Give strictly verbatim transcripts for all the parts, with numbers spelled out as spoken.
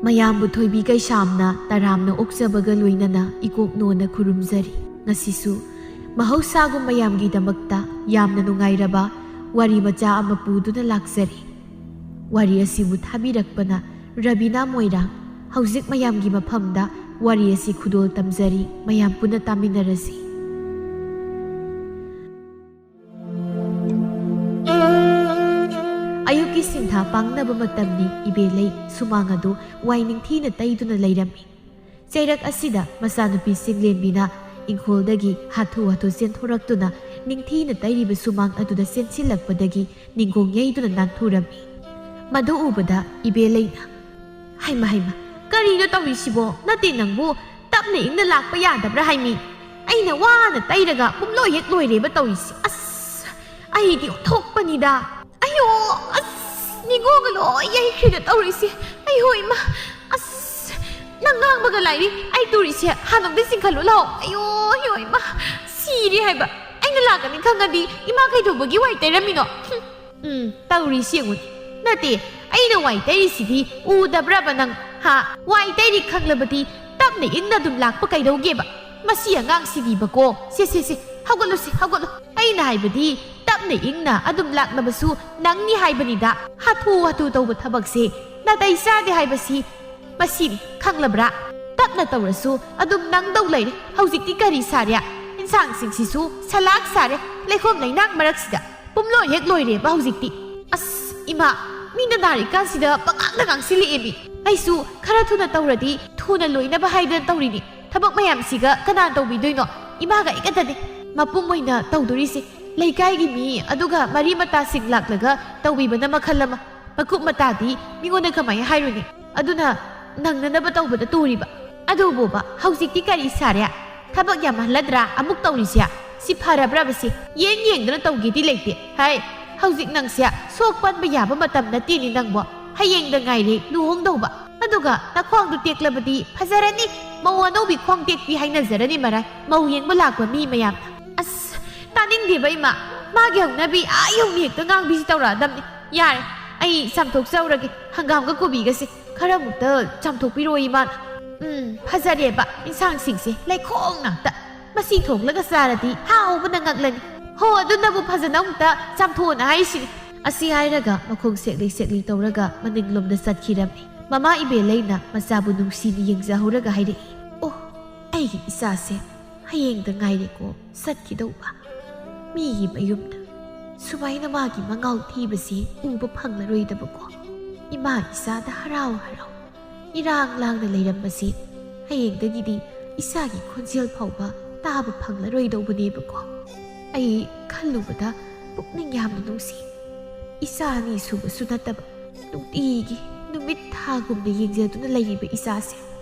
ꯃꯌꯥꯝꯕꯨ ꯊꯣꯏꯕꯤ ꯀꯩꯁꯥꯝꯅ ꯇꯔꯥꯝꯅ ꯑꯣꯛꯆꯕꯒ ꯂꯣꯏꯅꯅ ꯏꯀꯣꯛꯅꯣꯅ ꯈꯨꯔꯨꯝꯖꯔꯤ꯫ ꯉꯁꯤꯁꯨ ꯃꯍꯧꯁꯥꯒꯨꯝ ꯃꯌꯥꯝꯒꯤꯗꯃꯛꯇ ꯌꯥꯝꯅ ꯅꯨꯡꯉꯥꯏꯔꯕ ꯋꯥꯔꯤ ꯃꯆꯥ ꯑꯃ ꯄꯨꯗꯨꯅ ꯂꯥꯛꯆꯔꯤ꯫ ꯋꯥꯔꯤ ꯑꯁꯤꯕꯨ ꯊꯥꯕꯤꯔꯛꯄꯅ ꯔꯕꯤꯅꯥ ꯃꯣꯏꯔꯥꯡ꯫ ꯍꯧꯖꯤꯛ ꯃꯌꯥꯝꯒꯤ ꯃꯐꯝꯗ ꯋꯥꯔꯤ ꯑꯁꯤ ꯈꯨꯗꯣꯜ ꯇꯝꯖꯔꯤ꯫ ꯃꯌꯥꯝ ꯄꯨꯟꯅ ꯇꯥꯃꯤꯟꯅꯔꯁꯤ꯫ ꯑꯌꯨꯛꯀꯤ ꯁꯤꯟꯊꯥ ꯄꯥꯡꯅꯕ ꯃꯇꯝꯅꯤ꯫ ꯏꯕꯦꯂꯩ ꯁꯨꯃꯥꯡ ꯑꯗꯨ ꯋꯥꯏ ꯅꯤꯡꯊꯤꯅ ꯇꯩꯗꯨꯅ ꯂꯩꯔꯝꯃꯤ꯫ ꯆꯩꯔꯛ ꯑꯁꯤꯗ ꯃꯆꯥꯅꯨꯄꯤ ꯆꯤꯡꯂꯦꯝꯕꯤꯅ ꯏꯪꯈꯣꯜꯗꯒꯤ ꯍꯥꯊꯨ ꯍꯥꯊꯨ ꯆꯦꯟꯊꯣꯔꯛꯇꯨꯅ ꯅꯤꯡꯊꯤꯅ ꯇꯩꯔꯤꯕ ꯁꯨꯃꯥꯡ ꯑꯗꯨꯗ ꯆꯦꯟꯁꯤꯜꯂꯛꯄꯗꯒꯤ ꯅꯤꯡꯒꯣꯡ ꯌꯩꯗꯨꯅ ꯅꯥꯟꯊꯨꯔꯝꯃꯤ꯫ ꯃꯗꯨ ꯎꯕꯗ ꯏꯕꯦꯂꯩꯅ, "ꯍꯩꯃ, ꯍꯩꯃ, ꯀꯔꯤꯅꯣ ꯇꯧꯔꯤꯁꯤꯕꯣ? ꯅꯠꯇꯦ ꯅꯪꯕꯨ, ꯇꯞꯅ ꯏꯪꯅ ꯂꯥꯛꯄ ꯌꯥꯗꯕ꯭ꯔꯥ ꯍꯥꯏꯃꯤ? ꯑꯩꯅ ꯋꯥꯅ ꯇꯩꯔꯒ ꯄꯨꯝꯂꯣꯏ ꯍꯦꯛ ꯂꯣꯏꯔꯦꯕ ꯇꯧꯔꯤꯁꯤ꯫ ꯑꯁ, ꯑꯩꯗꯤ ꯑꯣꯟꯊꯣꯛꯄꯅꯤꯗ꯫ ꯑꯌꯣ, ꯑꯁ, ꯅꯤꯡꯒꯣꯡꯒ ꯂꯣꯏ ꯌꯩꯈ꯭ꯔꯦꯗ ꯇꯧꯔꯤꯁꯤ꯫ ꯑꯌꯣ ꯏꯃꯥ, ꯑꯁ, ꯅꯪ ꯉꯥꯡꯕꯒ ꯂꯥꯏꯔꯤ꯫ ꯑꯩ ꯇꯨꯔꯤꯁꯦ ꯍꯥꯟꯅ ꯑꯝꯇ ꯆꯤꯡꯈꯠꯂꯨ ꯂꯥꯛꯑꯣ꯫ ꯑꯌꯣ, ꯑꯌꯣ ꯏꯃꯥ, ꯁꯤꯔꯦ ꯍꯥꯏꯕ꯫ ꯑꯩꯅ ꯂꯥꯛꯀꯅꯤ ꯈꯪꯉꯗꯤ ꯏꯃꯥ ꯀꯩꯗꯧꯕꯒꯤ ꯋꯥꯏ ꯇꯩꯔꯝꯃꯤꯅꯣ?" ꯍꯨꯝ꯫ ꯎꯝ, ꯇꯧꯔꯤꯁꯤ ꯌꯦꯡꯉꯨꯅꯦ꯫ ꯅꯠꯇꯦ, ꯑꯩꯅ ꯋꯥꯏ ꯇꯩꯔꯤꯁꯤꯗꯤ ꯎꯗꯕ꯭ꯔꯕ ꯅꯪ? ꯍꯥ? ꯋꯥꯏ ꯇꯩꯔꯤ ꯈꯪꯂꯕꯗꯤ ꯇꯞꯅ ꯏꯪꯅ ꯑꯗꯨꯝ ꯂꯥꯛꯄ ꯀꯩꯗꯧꯒꯦꯕ? ꯃꯁꯤ ꯑꯉꯥꯡꯁꯤꯗꯤꯕꯀꯣ꯫ ꯁꯦ, ꯁꯦ, ꯁꯦ, ꯍꯧꯒꯠꯂꯨꯁꯤ, ꯍꯧꯒꯠꯂꯨ꯫ ꯑꯩꯅ ꯍꯥꯏꯕꯗꯤ ꯇꯞꯅ ꯏꯪꯅ ꯑꯗꯨꯝ ꯂꯥꯛꯅꯕꯁꯨ ꯅꯪꯅꯤ ꯍꯥꯏꯕꯅꯤꯗ꯫ ꯍꯥꯊꯨ ꯍꯥꯊꯨ ꯇꯧꯕ ꯊꯕꯛꯁꯦ ꯅꯥꯇꯩ ꯆꯥꯗꯦ ꯍꯥꯏꯕꯁꯤ ꯃꯁꯤꯅꯤ, ꯈꯪꯂꯕ꯭ꯔꯥ? ꯇꯞꯅ ꯇꯧꯔꯁꯨ ꯑꯗꯨꯝ ꯅꯪꯗꯧ ꯂꯩꯔꯦ꯫ ꯍꯧꯖꯤꯛꯇꯤ ꯀꯔꯤ ꯁꯥꯔꯦ? ꯏꯟꯁꯥꯡꯁꯤꯡꯁꯤꯁꯨ ꯁꯂꯥꯛ ꯁꯥꯔꯦ꯫ ꯂꯩꯈꯣꯝ ꯂꯩꯅꯥꯡ ꯃꯔꯛꯁꯤꯗ ꯄꯨꯝꯂꯣꯏ ꯍꯦꯛ ꯂꯣꯏꯔꯦꯕ ꯍꯧꯖꯤꯛꯇꯤ꯫ ꯑꯁ, ꯏꯃꯥ, ꯃꯤꯅ ꯅꯥꯔꯤꯀꯥꯟꯁꯤꯗ ꯄꯉꯥꯡꯗ ꯉꯥꯡꯁꯤꯜꯂꯛꯑꯦꯃꯤ꯫ ꯑꯩꯁꯨ ꯈꯔ ꯊꯨꯅ ꯇꯧꯔꯗꯤ ꯊꯨꯅ ꯂꯣꯏꯅꯕ ꯍꯥꯏꯗꯅ ꯇꯧꯔꯤꯅꯤ꯫ ꯊꯕꯛ ꯃꯌꯥꯝꯁꯤꯒ ꯀꯅꯥꯅ ꯇꯧꯕꯤꯗꯣꯏꯅꯣ? ꯏꯃꯥꯒ ꯑꯩꯒꯗꯅꯤ ꯃꯄꯨꯝ ꯑꯣꯏꯅ ꯇꯧꯗꯣꯔꯤꯁꯦ꯫ ꯂꯩꯀꯥꯏꯒꯤ ꯃꯤ ꯑꯗꯨꯒ ꯃꯔꯤ ꯃꯇꯥꯁꯤꯡ ꯂꯥꯛꯂꯒ ꯇꯧꯕꯤꯕꯅ ꯃꯈꯜ ꯑꯃ꯫ ꯃꯀꯨꯞ ꯃꯇꯥꯗꯤ ꯃꯤꯉꯣꯟꯗ ꯀꯃꯥꯏꯅ ꯍꯥꯏꯔꯨꯅꯤ? ꯑꯗꯨꯅ ꯅꯪꯅꯅꯕ ꯇꯧꯕꯗ ꯇꯨꯔꯤꯕ꯫ ꯑꯗꯨꯕꯨꯕ, ꯍꯧꯖꯤꯛꯇꯤ ꯀꯔꯤ ꯁꯥꯔꯦ? ꯊꯕꯛ ꯌꯥꯝꯍꯜꯂꯗ꯭ꯔꯥ ꯑꯃꯨꯛ ꯇꯧꯔꯤꯁꯦ? ꯁꯤ ꯐꯔꯕ꯭ꯔꯕ ꯁꯤ? ꯌꯦꯡ ꯌꯦꯡꯗꯨꯅ ꯇꯧꯒꯦꯗꯤ ꯂꯩꯇꯦ꯫ ꯍꯥꯏ, ꯍꯧꯖꯤꯛ ꯅꯪꯁꯦ ꯁꯣꯛ ꯄꯟꯕ ꯌꯥꯕ ꯃꯇꯝ ꯅꯠꯇꯦꯅꯦ ꯅꯪꯕꯣ꯫ ꯍꯌꯦꯡꯗ ꯉꯥꯏꯔꯦ ꯂꯨꯍꯣꯡꯗꯧꯕ꯫ ꯑꯗꯨꯒ ꯅꯈ꯭ꯋꯥꯡꯗꯨ ꯇꯦꯛꯂꯕꯗꯤ ꯐꯖꯔꯅꯤ꯫ ꯃꯧ ꯑꯅꯧꯕꯤ ꯈꯣꯡ ꯇꯦꯛꯄꯤ ꯍꯥꯏꯅꯖꯔꯅꯤ ꯃꯔꯥꯏ, ꯃꯧ ꯌꯦꯡꯕ ꯂꯥꯛꯄ ꯃꯤ ꯃꯌꯥꯝꯅ꯫ ꯑꯁ, ꯇꯥꯅꯤꯡꯗꯦꯕ ꯏꯃꯥ꯫ ꯃꯥꯒꯤ ꯍꯧꯅꯕꯤ ꯑꯥ ꯌꯧꯅ ꯍꯦꯛꯇ ꯉꯥꯡꯕꯤꯁꯤ ꯇꯧꯔꯛꯑꯗꯕꯅꯤ꯫ ꯌꯥꯔꯦ, ꯑꯩ ꯆꯥꯝꯊꯣꯛꯆꯍꯧꯔꯒꯦ꯫ ꯍꯪꯒꯥꯝꯒ ꯀꯣꯕꯤꯒꯁꯦ ꯈꯔ ꯑꯃꯨꯛꯇ ꯆꯥꯝꯊꯣꯛꯄꯤꯔꯛꯑꯣ ꯏꯃꯥꯅ꯫ ꯎꯝ, ꯐꯖꯔꯦꯕ ꯏꯟꯁꯥꯡꯁꯤꯡꯁꯦ, ꯂꯩꯈꯣꯡ ꯉꯥꯛꯇ꯫ ꯃꯁꯤ ꯊꯣꯡꯂꯒ ꯆꯥꯔꯗꯤ ꯍꯥꯎꯕꯅ ꯉꯛꯂꯅꯤ꯫ ꯍꯣ, ꯑꯗꯨꯅꯕꯨ ꯐꯖꯅ ꯑꯃꯨꯛꯇ ꯆꯥꯝꯊꯣꯛꯑꯣꯅ ꯍꯥꯏꯔꯤꯁꯤꯅꯤ꯫ ꯑꯁꯤ ꯍꯥꯏꯔꯒ ꯃꯈꯣꯡ ꯁꯦꯛꯂꯤ ꯁꯦꯛꯂꯤ ꯇꯧꯔꯒ ꯃꯅꯤꯡꯂꯣꯝꯗ ꯆꯠꯈꯤꯔꯝꯃꯤ꯫ ꯃꯃꯥ ꯏꯕꯦꯂꯩꯅ ꯃꯆꯥꯕꯨ ꯅꯨꯡꯁꯤꯅ ꯌꯦꯡꯖꯍꯧꯔꯒ ꯍꯥꯏꯔꯛꯏ, "ꯑꯣ, ꯑꯩꯒꯤ ꯏꯆꯥꯁꯦ ꯍꯌꯦꯡꯗ ꯉꯥꯏꯔꯦꯀꯣ ꯆꯠꯈꯤꯗꯧꯕ꯫ ꯃꯤꯒꯤ ꯃꯌꯨꯝꯗ ꯁꯨꯃꯥꯏꯅ ꯃꯥꯒꯤ ꯃꯉꯥꯎ ꯊꯤꯕꯁꯤ ꯎꯕ ꯐꯪꯂꯔꯣꯏꯗꯕꯀꯣ꯫ ꯏꯃꯥ ꯏꯆꯥꯗ ꯍꯔꯥꯎ ꯍꯔꯥꯎ ꯏꯔꯥꯡ ꯂꯥꯡꯅ ꯂꯩꯔꯝꯕꯁꯤ ꯍꯌꯦꯡꯗꯒꯤꯗꯤ ꯏꯆꯥꯒꯤ ꯈꯣꯟꯖꯦꯜ ꯐꯥꯎꯕ ꯇꯥꯕ ꯐꯪꯂꯔꯣꯏꯗꯧꯕꯅꯦꯕꯀꯣ꯫ ꯑꯩ ꯈꯜꯂꯨꯕꯗ ꯄꯨꯛꯅꯤꯡ ꯌꯥꯝꯅ ꯅꯨꯡꯁꯤ꯫ ꯏꯆꯥ ꯑꯅꯤ ꯁꯨꯕꯁꯨ ꯅꯠꯇꯕ, ꯅꯨꯡꯇꯤꯒꯤ ꯅꯨꯃꯤꯠ ꯊꯥꯒꯨꯝꯅ ꯌꯦꯡꯖꯗꯨꯅ ꯂꯩꯔꯤꯕ ꯏꯆꯥꯁꯦ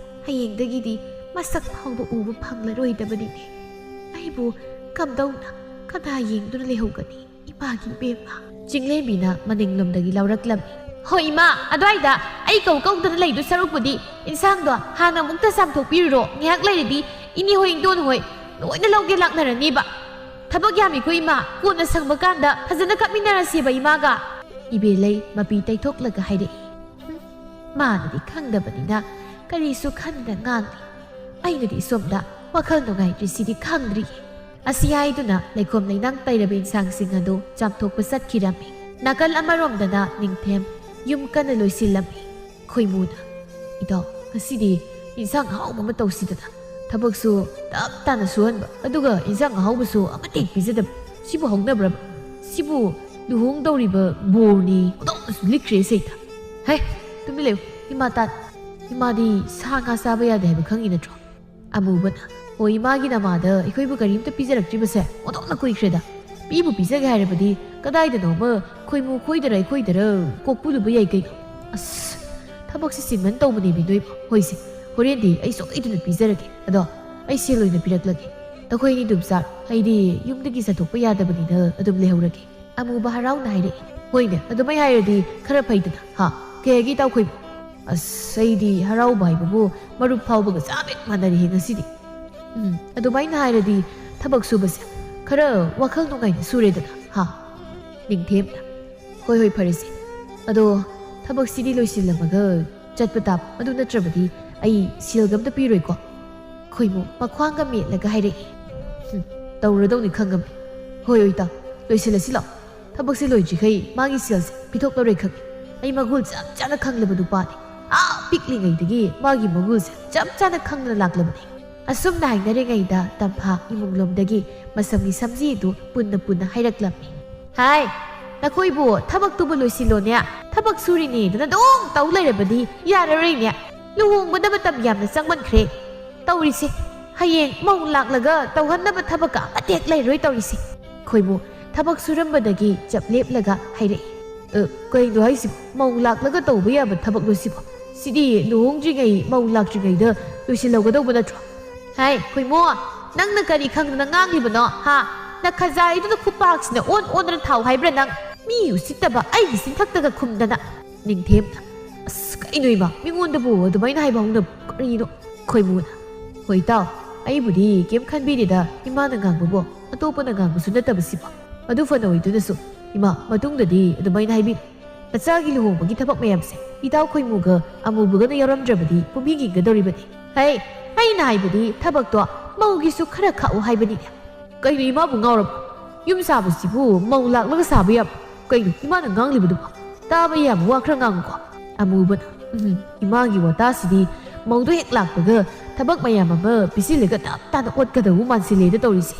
ꯍꯌꯦꯡꯗꯒꯤꯗꯤ ꯃꯁꯛ ꯐꯥꯎꯕ ꯎꯕ ꯐꯪꯂꯔꯣꯏꯗꯕꯅꯤꯅꯦ꯫ ꯑꯩꯕꯨ ꯀꯝꯗꯧꯅ ꯀꯅꯥ ꯌꯦꯡꯗꯨꯅ ꯂꯩꯍꯧꯒꯅꯤ? ꯏꯃꯥꯒꯤ ꯏꯕꯦꯝꯃ!" ꯆꯤꯡꯂꯦꯝꯕꯤꯅ ꯃꯅꯤꯡꯂꯣꯝꯗꯒꯤ ꯂꯥꯎꯔꯛꯂꯝꯃꯤ꯫ "ꯍꯣꯏ ꯏꯃꯥ, ꯑꯗ꯭ꯋꯥꯏꯗ ꯑꯩ ꯀꯧ ꯀꯧꯗꯅ ꯂꯩꯗꯨ ꯁꯔꯨꯛꯄꯨꯗꯤ ꯏꯟꯁꯥꯡꯗꯣ ꯍꯥꯟꯅ ꯑꯃꯨꯛꯇ ꯆꯥꯝꯊꯣꯛꯄꯤꯔꯨꯔꯣ꯫ ꯉꯥꯏꯍꯥꯛ ꯂꯩꯔꯗꯤ ꯏꯅꯦ ꯍꯣꯏ ꯏꯟꯗꯣꯟ ꯍꯣꯏ ꯂꯣꯏꯅ ꯂꯧꯒꯦ ꯂꯥꯛꯅꯔꯅꯤꯕ꯫ ꯊꯕꯛ ꯌꯥꯝꯃꯤꯀꯣ ꯏꯃꯥ, ꯀꯣꯟꯅ ꯁꯪꯕ ꯀꯥꯟꯗ ꯐꯖꯅ ꯀꯞꯃꯤꯟꯅꯔꯁꯦꯕ ꯏꯃꯥꯒ꯫" ꯏꯕꯦꯂꯩ ꯃꯄꯤ ꯇꯩꯊꯣꯛꯂꯒ ꯍꯥꯏꯔꯛꯏ꯫ ꯍꯨꯝ, ꯃꯥꯅꯗꯤ ꯈꯪꯗꯕꯅꯤꯅ ꯀꯔꯤꯁꯨ ꯈꯟꯗ ꯉꯥꯡꯂꯤ꯫ ꯑꯩꯅꯗꯤ ꯁꯣꯝꯗ ꯋꯥꯈꯜ ꯅꯨꯡꯉꯥꯏꯇ꯭ꯔꯤꯁꯤꯗꯤ ꯈꯪꯗ꯭ꯔꯤ꯫ ꯑꯁꯤ ꯍꯥꯏꯗꯨꯅ ꯂꯩꯈꯣꯝ ꯂꯩꯅꯥꯡ ꯄꯩꯔꯕ ꯏꯟꯁꯥꯡꯁꯤꯡ ꯑꯗꯨ ꯆꯥꯝꯊꯣꯛꯄ ꯆꯠꯈꯤꯔꯝꯃꯤ꯫ ꯅꯥꯀꯜ ꯑꯃꯔꯣꯝꯗꯅ ꯅꯤꯡꯊꯦꯝ ꯌꯨꯝ ꯀꯟꯅ ꯂꯣꯏꯁꯤꯜꯂꯝꯃꯤ꯫ ꯈꯣꯏꯃꯨꯅ, "ꯏꯇꯥꯎ, ꯉꯁꯤꯗꯤ ꯏꯟꯁꯥꯡ ꯑꯍꯥꯎꯕ ꯑꯃ ꯇꯧꯁꯤꯗꯅ꯫ ꯊꯕꯛꯁꯨ ꯇꯞ ꯇꯥꯅ ꯁꯨꯍꯟꯕ, ꯑꯗꯨꯒ ꯏꯟꯁꯥꯡ ꯑꯍꯥꯎꯕꯁꯨ ꯑꯃꯠꯇ ꯍꯦꯛ ꯄꯤꯖꯗꯕ꯫ ꯁꯤꯕꯨ ꯍꯧꯅꯕ꯭ꯔꯕ? ꯁꯤꯕꯨ ꯂꯨꯍꯣꯡꯗꯧꯔꯤꯕ ꯕꯣꯔꯅꯤ꯫ ꯑꯣꯟꯊꯣꯛꯅꯁꯨ ꯂꯤꯛꯈ꯭ꯔꯦ ꯁꯩꯇ꯫ ꯍꯦ, ꯇꯨꯃꯤꯟ ꯂꯩꯌꯨ꯫ ꯏꯃꯥ ꯇꯥ-, ꯏꯃꯥꯗꯤ ꯁꯥ ꯉꯥ ꯆꯥꯕ ꯌꯥꯗꯦ ꯍꯥꯏꯕ ꯈꯪꯉꯤ ꯅꯠꯇ꯭ꯔꯣ?" ꯑꯃꯨꯕꯅ, "ꯑꯣ, ꯏꯃꯥꯒꯤ ꯅꯃꯥꯗ ꯑꯩꯈꯣꯏꯕꯨ ꯀꯔꯤꯝꯇ ꯄꯤꯖꯔꯛꯇ꯭ꯔꯤꯕꯁꯦ ꯑꯣꯟꯊꯣꯛꯅ ꯀꯨꯏꯈ꯭ꯔꯦꯗ꯫ ꯄꯤꯕꯨ ꯄꯤꯖꯒꯦ ꯍꯥꯏꯔꯕꯗꯤ ꯀꯗꯥꯏꯗꯅꯣꯃ ꯈꯣꯏꯃꯨ ꯈꯣꯏꯗꯔ ꯑꯩꯈꯣꯏꯗꯔ ꯀꯣꯛꯄꯨꯂꯨꯕ ꯌꯥꯏ ꯀꯩꯅꯣ꯫ ꯑꯁ, ꯊꯕꯛꯁꯤ ꯆꯤꯟꯃꯟ ꯇꯧꯕꯅꯦꯃꯤ ꯅꯣꯏꯕꯨ꯫ ꯍꯣꯏꯁꯦ, ꯍꯣꯔꯦꯟꯗꯤ ꯑꯩ ꯁꯣꯏꯗꯅ ꯄꯤꯖꯔꯒꯦ꯫ ꯑꯗꯣ ꯑꯩ ꯁꯦꯜ ꯑꯣꯏꯅ ꯄꯤꯔꯛꯂꯒꯦ꯫ ꯅꯈꯣꯏ ꯑꯅꯤ ꯑꯗꯨꯝ ꯆꯥꯔꯣ꯫ ꯑꯩꯗꯤ ꯌꯨꯝꯗꯒꯤ ꯆꯠꯊꯣꯛꯄ ꯌꯥꯗꯕꯅꯤꯅ ꯑꯗꯨꯝ ꯂꯩꯍꯧꯔꯒꯦ꯫" ꯑꯃꯨꯕ ꯍꯔꯥꯎꯅ ꯍꯥꯏꯔꯛꯏ꯫ "ꯍꯣꯏꯅꯦ, ꯑꯗꯨꯃꯥꯏ ꯍꯥꯏꯔꯗꯤ ꯈꯔ ꯐꯩꯗꯅ, ꯍꯥ? ꯀꯩ ꯍꯥꯏꯒꯦ ꯏꯇꯥꯎ ꯈꯣꯏꯃꯨ?" ꯑꯁ, ꯑꯩꯗꯤ ꯍꯔꯥꯎꯕ ꯍꯥꯏꯕꯕꯨ ꯃꯔꯨꯞ ꯐꯥꯎꯕꯒ ꯆꯞ ꯍꯦꯛ ꯃꯥꯟꯅꯔꯦꯍꯦ ꯉꯁꯤꯗꯤ꯫ ꯎꯝ, ꯑꯗꯨꯃꯥꯏꯅ ꯍꯥꯏꯔꯗꯤ ꯊꯕꯛ ꯁꯨꯕꯁꯦ ꯈꯔ ꯋꯥꯈꯜ ꯅꯨꯡꯉꯥꯏꯅ ꯁꯨꯔꯦꯗꯅ, ꯍꯥ? ꯅꯤꯡꯊꯦꯝꯅ, "ꯍꯣꯏ, ꯍꯣꯏ, ꯐꯔꯦꯁꯦ꯫ ꯑꯗꯣ ꯊꯕꯛꯁꯤꯗꯤ ꯂꯣꯏꯁꯤꯜꯂꯝꯃꯒ ꯆꯠꯄ ꯇꯥꯕ꯫ ꯑꯗꯨ ꯅꯠꯇ꯭ꯔꯕꯗꯤ ꯑꯩ ꯁꯦꯜꯒ ꯑꯝꯇ ꯄꯤꯔꯣꯏꯀꯣ?" ꯈꯣꯏꯃꯨ ꯃꯈ꯭ꯋꯥꯡꯒ ꯃꯦꯠꯂꯒ ꯍꯥꯏꯔꯛꯏ꯫ "ꯍꯨꯝ, ꯇꯧꯔꯗꯧꯅꯤ ꯈꯪꯉꯕꯅꯤ꯫ ꯍꯣꯏ, ꯍꯣꯏ, ꯏꯇꯥꯎ, ꯂꯣꯏꯁꯤꯜꯂꯁꯤ ꯂꯥꯎ꯫ ꯊꯕꯛꯁꯦ ꯂꯣꯏꯗ꯭ꯔꯤꯈꯩ ꯃꯥꯒꯤ ꯁꯦꯜꯁꯦ ꯄꯤꯊꯣꯛꯂꯔꯣꯏ ꯈꯪꯉꯤ꯫ ꯑꯩ ꯃꯒꯨꯜ ꯆꯞ ꯆꯥꯅ ꯈꯪꯂꯕ ꯅꯨꯄꯥꯅꯤ꯫ ꯑꯥ ꯄꯤꯛꯂꯤꯉꯩꯗꯒꯤ ꯃꯥꯒꯤ ꯃꯒꯨꯜꯁꯦ ꯆꯞ ꯆꯥꯅ ꯈꯪꯗꯨꯅ ꯂꯥꯛꯂꯕꯅꯤ꯫" ꯑꯁꯨꯝꯅ ꯍꯥꯏꯅꯔꯤꯉꯩꯗ ꯇꯝꯐꯥ ꯏꯃꯨꯡꯂꯣꯝꯗꯒꯤ ꯃꯁꯝꯒꯤ ꯁꯝꯖꯤ ꯑꯗꯨ ꯄꯨꯟꯅ ꯄꯨꯟꯅ ꯍꯥꯏꯔꯛꯂꯝꯃꯤ꯫ "ꯍꯥꯏ, ꯅꯈꯣꯏꯕꯨ ꯊꯕꯛꯇꯨꯕꯨ ꯂꯣꯏꯁꯤꯜꯂꯣꯅꯦ꯫ ꯊꯕꯛ ꯁꯨꯔꯤꯅꯦꯗꯅ ꯑꯗꯨꯝ ꯇꯧ ꯂꯩꯔꯕꯗꯤ ꯌꯥꯔꯔꯣꯏꯅꯦ꯫ ꯂꯨꯍꯣꯡꯕꯗ ꯃꯇꯝ ꯌꯥꯝꯅ ꯆꯪꯃꯟꯈ꯭ꯔꯦ ꯇꯧꯔꯤꯁꯦ꯫ ꯍꯌꯦꯡ ꯃꯧ ꯂꯥꯛꯂꯒ ꯇꯧꯍꯟꯅꯕ ꯊꯕꯛꯀ ꯑꯃꯠꯇ ꯍꯦꯛ ꯂꯩꯔꯣꯏ ꯇꯧꯔꯤꯁꯦ꯫" ꯈꯣꯏꯃꯨ ꯊꯕꯛ ꯁꯨꯔꯝꯕꯗꯒꯤ ꯆꯞ ꯂꯦꯞꯂꯒ ꯍꯥꯏꯔꯛꯏ꯫ "ꯑ, ꯀꯩꯅꯣ ꯍꯥꯏꯁꯤꯕꯣ? ꯃꯧ ꯂꯥꯛꯂꯒ ꯇꯧꯕ ꯌꯥꯕ ꯊꯕꯛꯂꯣ ꯁꯤꯕꯣ? ꯁꯤꯗꯤ ꯂꯨꯍꯣꯡꯗ꯭ꯔꯤꯉꯩ, ꯃꯧ ꯂꯥꯛꯇ꯭ꯔꯤꯉꯩꯗ ꯂꯣꯏꯁꯤꯜꯍꯧꯒꯗꯧꯕ ꯅꯠꯇ꯭ꯔꯣ?" "ꯍꯥꯏ, ꯈꯣꯏꯃꯣ, ꯅꯪꯅ ꯀꯔꯤ ꯈꯪꯗꯅ ꯉꯥꯡꯂꯤꯕꯅꯣ, ꯍꯥ? ꯅꯈꯖꯥꯏꯗꯨꯅ ꯈꯨꯄꯥꯛꯁꯤꯅ ꯑꯣꯟ ꯑꯣꯟꯗꯅ ꯊꯥꯎ ꯍꯥꯏꯕ꯭ꯔꯥ ꯅꯪ? ꯃꯤ ꯎꯁꯤꯠꯇꯕ ꯑꯩꯒꯤ ꯆꯤꯟꯊꯛꯇꯒ ꯈꯨꯝꯗꯅ꯫" ꯅꯤꯡꯊꯦꯝꯅ, "ꯑꯁ, ꯀꯩꯅꯣ ꯏꯃꯥ, ꯃꯤꯉꯣꯟꯗꯕꯨ ꯑꯗꯨꯃꯥꯏꯅ ꯍꯥꯏꯕ ꯍꯧꯅꯕ ꯀꯔꯤꯅꯣ?" ꯈꯣꯏꯃꯨꯅ, "ꯍꯣꯏ ꯏꯇꯥꯎ, ꯑꯩꯕꯨꯗꯤ ꯀꯩꯝ ꯈꯟꯕꯤꯗꯦꯗ, ꯏꯃꯥꯅ ꯉꯥꯡꯕꯕꯨ, ꯑꯇꯣꯞꯄꯅ ꯉꯥꯡꯕꯁꯨ ꯅꯠꯇꯕ ꯁꯤꯕꯣ꯫ ꯑꯗꯨ ꯐꯅ ꯑꯣꯏꯗꯨꯅꯁꯨ, ꯏꯃꯥ, ꯃꯇꯨꯡꯗꯗꯤ ꯑꯗꯨꯃꯥꯏꯅ ꯍꯥꯏꯕꯤꯅꯨ꯫ ꯅꯆꯥꯒꯤ ꯂꯨꯍꯣꯡꯕꯒꯤ ꯊꯕꯛ ꯃꯌꯥꯝꯁꯦ ꯏꯇꯥꯎ ꯈꯣꯏꯃꯨꯒ ꯑꯃꯨꯕꯒꯅ ꯌꯥꯎꯔꯝꯗ꯭ꯔꯕꯗꯤ ꯄꯨꯝꯍꯤ ꯍꯤꯡꯒꯗꯧꯔꯤꯕꯅꯤ꯫ ꯍꯩ, ꯑꯩꯅ ꯍꯥꯏꯕꯗꯤ ꯊꯕꯛꯇꯣ ꯃꯧꯒꯤꯁꯨ ꯈꯔ ꯈꯥꯛꯎ ꯍꯥꯏꯕꯅꯤꯅꯦ꯫" "ꯀꯩꯅꯣ ꯏꯃꯥꯕꯨ ꯉꯥꯎꯔꯕ? ꯌꯨꯝ ꯁꯥꯕꯁꯤꯕꯨ ꯃꯧ ꯂꯥꯛꯂꯒ ꯁꯥꯕ ꯌꯥꯕ꯭ꯔꯣ? ꯀꯩꯅꯣ ꯏꯃꯥꯅ ꯉꯥꯡꯂꯤꯕꯗꯨꯕꯣ? ꯇꯥꯕ ꯌꯥꯕ ꯋꯥ ꯈꯔ ꯉꯥꯡꯉꯨꯀꯣ꯫" ꯑꯃꯨꯕꯅ, "ꯎꯝ, ꯏꯃꯥꯒꯤ ꯋꯥꯇꯥꯁꯤꯗꯤ ꯃꯧꯗꯣ ꯍꯦꯛ ꯂꯥꯛꯄꯒ ꯊꯕꯛ ꯃꯌꯥꯝ ꯑꯃ ꯄꯤꯁꯤꯜꯂꯒ ꯇꯞ ꯇꯥꯅ ꯑꯣꯠꯀꯗꯧꯕ ꯃꯥꯟꯁꯤꯜꯂꯦꯗ ꯇꯧꯔꯤꯁꯦ꯫"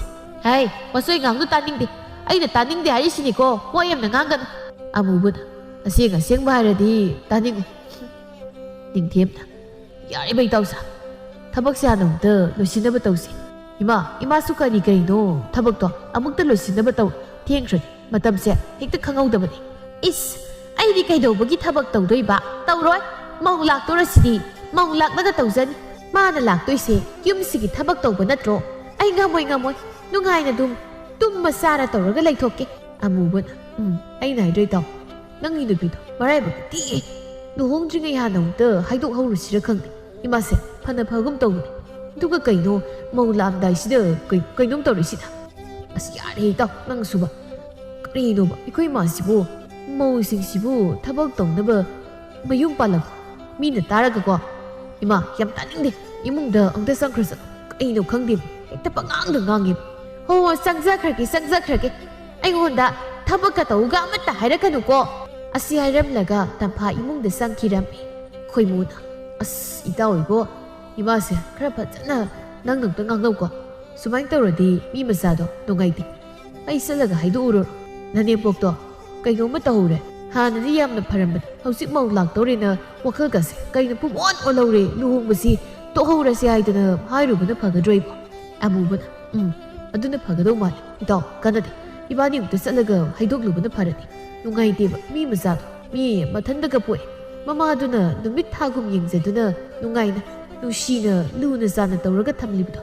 "ꯍꯥꯏ, ꯃꯁꯣꯏ ꯉꯥꯡꯗꯨ ꯇꯥꯅꯤꯡꯗꯦ꯫ ꯑꯩꯅ ꯇꯥꯅꯤꯡꯗꯦ ꯍꯥꯏꯔꯤꯁꯤꯅꯤꯀꯣ, ꯋꯥ ꯌꯥꯝꯅ ꯉꯥꯡꯒꯅꯨ꯫" ꯑꯃꯨꯕꯅ, "ꯑꯁꯦꯡ ꯑꯁꯦꯡꯕ ꯍꯥꯏꯔꯗꯤ ꯇꯥꯅꯤꯡꯉꯨ꯫" ꯅꯤꯡꯊꯦꯝꯅ, "ꯌꯥꯔꯤꯕ ꯏꯇꯥꯎꯁꯥ, ꯊꯕꯛꯁꯦ ꯍꯥꯟꯅ ꯑꯃꯨꯛꯇ ꯂꯣꯏꯁꯤꯟꯅꯕ ꯇꯧꯁꯤ꯫ ꯏꯃꯥ, ꯏꯃꯥꯁꯨ ꯀꯔꯤ ꯀꯔꯤꯅꯣ ꯊꯕꯛꯇꯣ ꯑꯃꯨꯛꯇ ꯂꯣꯏꯁꯤꯟꯅꯕ ꯇꯧ꯫ ꯊꯦꯡꯈ꯭ꯔꯅꯤ, ꯃꯇꯝꯁꯦ ꯍꯦꯛꯇ ꯈꯪꯍꯧꯗꯕꯅꯤ꯫" "ꯏꯁ, ꯑꯩꯗꯤ ꯀꯩꯗꯧꯕꯒꯤ ꯊꯕꯛ ꯇꯧꯗꯣꯏꯕ? ꯇꯧꯔꯣꯏ꯫ ꯃꯧ ꯂꯥꯛꯇꯣꯔꯁꯤꯗꯤ ꯃꯧ ꯂꯥꯛꯂꯒ ꯇꯧꯖꯅꯤ꯫ ꯃꯥꯅ ꯂꯥꯛꯇꯣꯏꯁꯦ ꯌꯨꯝꯁꯤꯒꯤ ꯊꯕꯛ ꯇꯧꯕ ꯅꯠꯇ꯭ꯔꯣ? ꯑꯩ ꯉꯝꯃꯣꯏ, ꯉꯝꯃꯣꯏ꯫ ꯅꯨꯡꯉꯥꯏꯅ ꯑꯗꯨꯝ ꯇꯨꯝꯃ ꯆꯥꯔ ꯇꯧꯔꯒ ꯂꯩꯊꯣꯛꯀꯦ꯫" ꯑꯃꯨꯕꯅ, "ꯎꯝ, ꯑꯩꯅ ꯍꯥꯏꯗ꯭ꯔꯣ ꯏꯇꯥꯎ, ꯅꯪꯒꯤ ꯅꯨꯄꯤꯗꯣ ꯃꯔꯥꯏꯕꯛ ꯊꯤ꯫ ꯂꯨꯍꯣꯡꯗ꯭ꯔꯤꯉꯩ ꯍꯥꯟꯅ ꯑꯃꯨꯛꯇ ꯍꯥꯏꯗꯣꯛꯍꯧꯔꯨꯁꯤꯔ ꯈꯪꯗꯦ꯫ ꯏꯃꯥꯁꯦ ꯐꯅ ꯐꯒꯨꯝ ꯇꯧꯕꯅꯦ, ꯑꯗꯨꯒ ꯀꯩꯅꯣ ꯃꯧ ꯂꯥꯛꯑꯝꯗꯥꯏꯁꯤꯗ ꯀꯩ ꯀꯩꯅꯣꯝ ꯇꯧꯔꯤꯁꯤꯅ? ꯑꯁ, ꯌꯥꯔꯦ ꯏꯇꯥꯎ, ꯅꯪꯁꯨꯕ꯫ ꯀꯔꯤꯅꯣꯕ ꯑꯩꯈꯣꯏ ꯏꯃꯥꯁꯤꯕꯨ? ꯃꯧꯁꯤꯡꯁꯤꯕꯨ ꯊꯕꯛ ꯇꯧꯅꯕ ꯃꯌꯨꯝ ꯄꯥꯜꯂꯕ? ꯃꯤꯅ ꯇꯥꯔꯒꯀꯣ꯫ ꯏꯃꯥ, ꯌꯥꯝ ꯇꯥꯅꯤꯡꯗꯦ꯫ ꯏꯃꯨꯡꯗ ꯑꯝꯇ ꯆꯪꯈ꯭ꯔꯁꯅꯨ꯫ ꯀꯩꯅꯣ ꯈꯪꯗꯦꯕ, ꯍꯦꯛꯇ ꯄꯉꯥꯡꯗ ꯉꯥꯡꯉꯦꯕ꯫ "ꯍꯣ, ꯆꯪꯖꯈ꯭ꯔꯒꯦ, ꯆꯪꯖꯈ꯭ꯔꯒꯦ꯫ ꯑꯩꯉꯣꯟꯗ ꯊꯕꯛꯀ ꯇꯧꯒ ꯑꯃꯠꯇ ꯍꯥꯏꯔꯛꯀꯅꯨꯀꯣ"꯫ ꯑꯁꯤ ꯍꯥꯏꯔꯝꯂꯒ ꯇꯝꯐꯥ ꯏꯃꯨꯡꯗ ꯆꯪꯈꯤꯔꯝꯃꯤ꯫ ꯈꯣꯏꯃꯨꯅ, "ꯑꯁ, ꯏꯇꯥꯎ ꯏꯕꯣ, ꯏꯃꯥꯁꯦ ꯈꯔ ꯐꯖꯅ ꯅꯪꯅ ꯑꯝꯇ ꯉꯥꯡꯅꯧꯀꯣ꯫ ꯁꯨꯃꯥꯏꯅ ꯇꯧꯔꯗꯤ ꯃꯤ ꯃꯆꯥꯗꯣ ꯅꯨꯡꯉꯥꯏꯇꯦ꯫ ꯑꯩ ꯆꯠꯂꯒ ꯍꯥꯏꯗꯣꯛꯎꯔꯣ꯫ ꯅꯅꯦꯝꯄꯣꯛꯇꯣ ꯀꯩꯅꯣꯝꯃ ꯇꯧꯍꯧꯔꯦ꯫ ꯍꯥꯟꯅꯗꯤ ꯌꯥꯝꯅ ꯐꯔꯝꯕꯅꯤ, ꯍꯧꯖꯤꯛ ꯃꯧ ꯂꯥꯛꯇꯧꯔꯦꯅ ꯋꯥꯈꯜꯒꯁꯦ ꯀꯩꯅꯣ ꯄꯨꯡꯑꯣꯟ ꯑꯣꯜꯍꯧꯔꯦ꯫ ꯂꯨꯍꯣꯡꯕꯁꯤ ꯇꯣꯛꯍꯧꯔꯁꯦ ꯍꯥꯏꯗꯅ ꯍꯥꯏꯔꯨꯕꯅ ꯐꯒꯗ꯭ꯔꯣ ꯏꯕꯣ?" ꯑꯃꯨꯕꯅ, "ꯎꯝ, ꯑꯗꯨꯅ ꯐꯒꯗꯧ ꯃꯥꯜꯂꯦ꯫ ꯏꯇꯥꯎ, ꯀꯥꯟꯅꯗꯦ꯫ ꯏꯕꯥꯅꯤ ꯑꯃꯨꯛꯇ ꯆꯠꯂꯒ ꯍꯥꯏꯗꯣꯛꯂꯨꯕꯅ ꯐꯔꯅꯤ꯫ ꯅꯨꯡꯉꯥꯏꯇꯦꯕ, ꯃꯤ ꯃꯆꯥꯗꯣ, ꯃꯤ ꯃꯊꯟꯇꯒ ꯄꯣꯛꯑꯦ꯫ ꯃꯃꯥꯗꯨꯅ ꯅꯨꯃꯤꯠ ꯊꯥꯒꯨꯝ ꯌꯦꯡꯖꯗꯨꯅ ꯅꯨꯡꯉꯥꯏꯅ, ꯅꯨꯡꯁꯤꯅ, ꯂꯨꯅ ꯆꯥꯟꯅ ꯇꯧꯔꯒ ꯊꯝꯂꯤꯕꯗꯣ꯫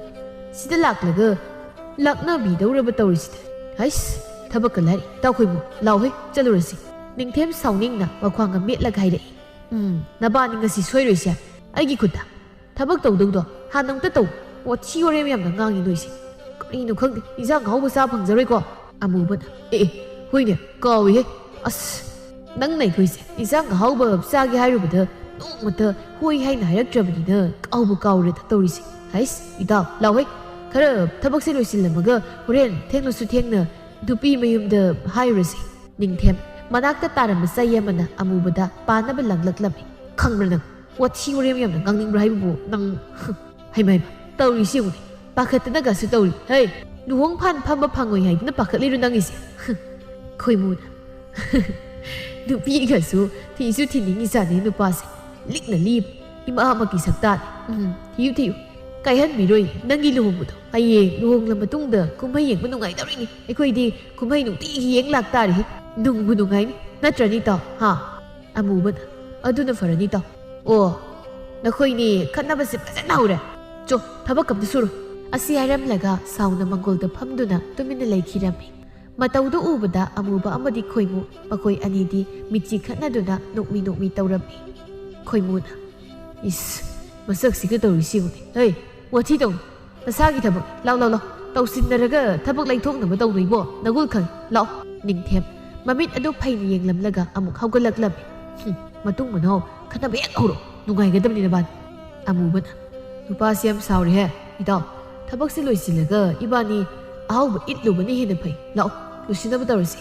ꯁꯤꯗ ꯂꯥꯛꯂꯒ ꯂꯥꯛꯅꯕꯤꯗꯧꯔꯕ ꯇꯧꯔꯤꯁꯤꯗ꯫ ꯍꯩꯁ, ꯊꯕꯛꯀ ꯂꯥꯏꯔꯤ꯫ ꯏꯇꯥꯎ ꯈꯣꯏꯃꯨ, ꯂꯥꯎꯍꯦ, ꯆꯠꯂꯨꯔꯁꯤ꯫" ꯅꯤꯡꯊꯦꯝ ꯁꯥꯎꯅꯤꯡꯅ ꯃꯈ꯭ꯋꯥꯡꯒ ꯃꯦꯠꯂꯒ ꯍꯥꯏꯔꯛꯏ꯫ "ꯎꯝ, ꯅꯕꯥꯅꯤ ꯉꯁꯤ ꯁꯣꯏꯔꯣꯏꯁꯦ꯫ ꯑꯩꯒꯤ ꯈꯨꯠꯇ ꯊꯕꯛ ꯇꯧꯗꯧꯗꯣ ꯍꯥꯟꯅ ꯑꯝꯇ ꯇꯧ꯫ ꯋꯥꯊꯤ ꯋꯥꯔꯦꯝ ꯌꯥꯝꯅ ꯉꯥꯡꯉꯤ ꯅꯣꯏꯁꯦ꯫ ꯀꯔꯤꯅꯣ ꯈꯪꯗꯦ, ꯏꯟꯖꯥꯡ ꯑꯍꯥꯎꯕ ꯆꯥ ꯐꯪꯖꯔꯣꯏꯀꯣ?" ꯑꯃꯨꯕꯅ, "ꯑꯦ, ꯑꯦ, ꯍꯣꯏꯅꯦ, ꯀꯥꯎꯏꯍꯦ꯫ ꯑꯁ, ꯅꯪꯅ ꯑꯩꯈꯣꯏꯁꯦ ꯏꯟꯖꯥꯡ ꯑꯍꯥꯎꯕ ꯆꯥꯒꯦ ꯍꯥꯏꯔꯨꯕꯗ ꯅꯣꯡꯃꯇ ꯍꯣꯏ ꯍꯥꯏꯅ ꯍꯥꯏꯔꯛꯇ꯭ꯔꯕꯅꯤꯅ ꯀꯥꯎꯕꯨ ꯀꯥꯎꯔꯦꯗ ꯇꯧꯔꯤꯁꯦ꯫ ꯍꯩꯁ, ꯏꯇꯥꯎ, ꯂꯥꯎꯍꯦ꯫ ꯈꯔ ꯊꯕꯛꯁꯦ ꯂꯣꯏꯁꯤꯜꯂꯝꯃꯒ ꯍꯣꯔꯦꯟ ꯊꯦꯡꯂꯁꯨ ꯊꯦꯡꯅ ꯅꯨꯄꯤ ꯃꯌꯨꯝꯗ ꯍꯥꯏꯔꯨꯔꯁꯦ꯫" ꯅꯤꯡꯊꯦꯝ ꯃꯅꯥꯛꯇ ꯇꯥꯔꯝꯕ ꯆꯩ ꯑꯃꯅ ꯑꯃꯨꯕꯗ ꯄꯥꯅꯕ ꯂꯪꯂꯛꯂꯝꯃꯤ꯫ "ꯈꯪꯕ꯭ꯔꯥ ꯅꯪ? ꯋꯥꯊꯤ ꯋꯥꯔꯦꯝ ꯌꯥꯝꯅ ꯉꯥꯡꯅꯤꯡꯕ꯭ꯔꯥ ꯍꯥꯏꯕꯕꯨ ꯅꯪ? ꯍꯩꯃꯥ, ꯍꯩꯃꯥ, ꯇꯧꯔꯤꯁꯤ ꯌꯦꯡꯉꯨꯅꯦ꯫ ꯄꯥꯈꯠꯇꯅꯒꯁꯨ ꯇꯧꯔꯤ꯫ ꯍꯩ, ꯂꯨꯍꯣꯡ ꯐꯥꯟ ꯐꯝꯕ ꯐꯪꯉꯣꯏ ꯍꯥꯏꯗꯨꯅ ꯄꯥꯈꯠꯂꯤꯔꯣ ꯅꯪꯒꯤꯁꯦ?" ꯈꯣꯏꯃꯨꯅ, "ꯅꯨꯄꯤꯒꯁꯨ ꯊꯤꯁꯨ ꯊꯤꯅꯤꯡꯉꯤꯖꯥꯠꯅꯤ ꯅꯨꯄꯥꯁꯦ꯫ ꯂꯤꯛꯅ ꯂꯤꯕ ꯏꯃꯥꯃꯛꯀꯤ ꯁꯛꯇꯥꯅꯤ꯫ ꯎꯝ, ꯊꯤꯌꯨ, ꯊꯤꯌꯨ꯫ ꯀꯥꯏꯍꯟꯕꯤꯔꯣꯏ ꯅꯪꯒꯤ ꯂꯨꯍꯣꯡꯕꯗꯣ꯫ ꯍꯌꯦꯡ ꯂꯨꯍꯣꯡꯂ ꯃꯇꯨꯡꯗ ꯀꯨꯝꯍꯩ ꯌꯦꯡꯕ ꯅꯨꯡꯉꯥꯏꯗꯧꯔꯤꯅꯤ꯫ ꯑꯩꯈꯣꯏꯗꯤ ꯀꯨꯝꯍꯩ ꯅꯨꯡꯇꯤꯒꯤ ꯌꯦꯡ ꯂꯥꯛꯇꯥꯔꯦ꯫ ꯅꯨꯡꯕꯨ ꯅꯨꯡꯉꯥꯏꯅꯤ, ꯅꯠꯇ꯭ꯔꯅꯤ ꯏꯇꯥꯎ? ꯍꯥ?" ꯑꯃꯨꯕꯅ, "ꯑꯗꯨꯅ ꯐꯔꯅꯤ ꯏꯇꯥꯎ꯫ ꯑꯣ, ꯅꯈꯣꯏꯅꯤ ꯈꯠꯅꯕꯁꯦ ꯐꯖꯅ ꯍꯧꯔꯦ꯫ ꯆꯣ, ꯊꯕꯛ ꯑꯝꯇ ꯁꯨꯔꯣ꯫" ꯑꯁꯤ ꯍꯥꯏꯔꯝꯂꯒ ꯁꯥꯎꯅ ꯃꯪꯒꯣꯜꯗ ꯐꯝꯗꯨꯅ ꯇꯨꯃꯤꯟꯅ ꯂꯩꯈꯤꯔꯝꯃꯤ꯫ ꯃꯇꯧꯗꯨ ꯎꯕꯗ ꯑꯃꯨꯕ ꯑꯃꯗꯤ ꯈꯣꯏꯃꯨ, ꯃꯈꯣꯏ ꯑꯅꯤꯗꯤ ꯃꯤꯠꯆꯤ ꯈꯠꯅꯗꯨꯅ ꯅꯣꯛꯃꯤ ꯅꯣꯛꯃꯤ ꯇꯧꯔꯝꯃꯤ꯫ ꯈꯣꯏꯃꯨꯅ, "ꯏꯁ, ꯃꯁꯛꯁꯤꯒ ꯇꯧꯔꯤꯁꯤꯕꯨꯅꯦ꯫ ꯍꯩ, ꯋꯥꯊꯤ ꯇꯧꯅꯨ꯫ ꯃꯁꯥꯒꯤ ꯊꯕꯛ꯫ ꯂꯥꯎ, ꯂꯥꯎ, ꯂꯥꯎ꯫ ꯇꯧꯁꯤꯟꯅꯔꯒ ꯊꯕꯛ ꯂꯩꯊꯣꯛꯅꯕ ꯇꯧꯅꯩꯕꯣ, ꯅꯒꯨꯜ ꯈꯪ꯫ ꯂꯥꯎ꯫" ꯅꯤꯡꯊꯦꯝ ꯃꯃꯤꯠ ꯑꯗꯨ ꯐꯩꯅ ꯌꯦꯡꯂꯝꯂꯒ ꯑꯃꯨꯛ ꯍꯧꯒꯠꯂꯛꯂꯝꯃꯤ꯫ "ꯍꯨꯝ, ꯃꯇꯨꯡ ꯃꯅꯥꯎ ꯈꯠꯅꯕ ꯍꯦꯛ ꯍꯧꯔꯣ꯫ ꯅꯨꯡꯉꯥꯏꯒꯗꯕꯅꯤ ꯅꯕꯥꯅꯤ꯫" ꯑꯃꯨꯕꯅ, "ꯅꯨꯄꯥꯁꯤ ꯌꯥꯝ ꯁꯥꯎꯔꯦꯍꯦ, ꯏꯇꯥꯎ꯫ ꯊꯕꯛꯁꯤ ꯂꯣꯏꯁꯤꯜꯂꯒ ꯏꯕꯥꯅꯤ ꯑꯍꯥꯎꯕ ꯏꯠꯂꯨꯕꯅ ꯍꯦꯟꯅ ꯐꯩ꯫ ꯂꯥꯛꯑꯣ, ꯂꯣꯏꯁꯤꯟꯅꯕ ꯇꯧꯔꯁꯤ꯫"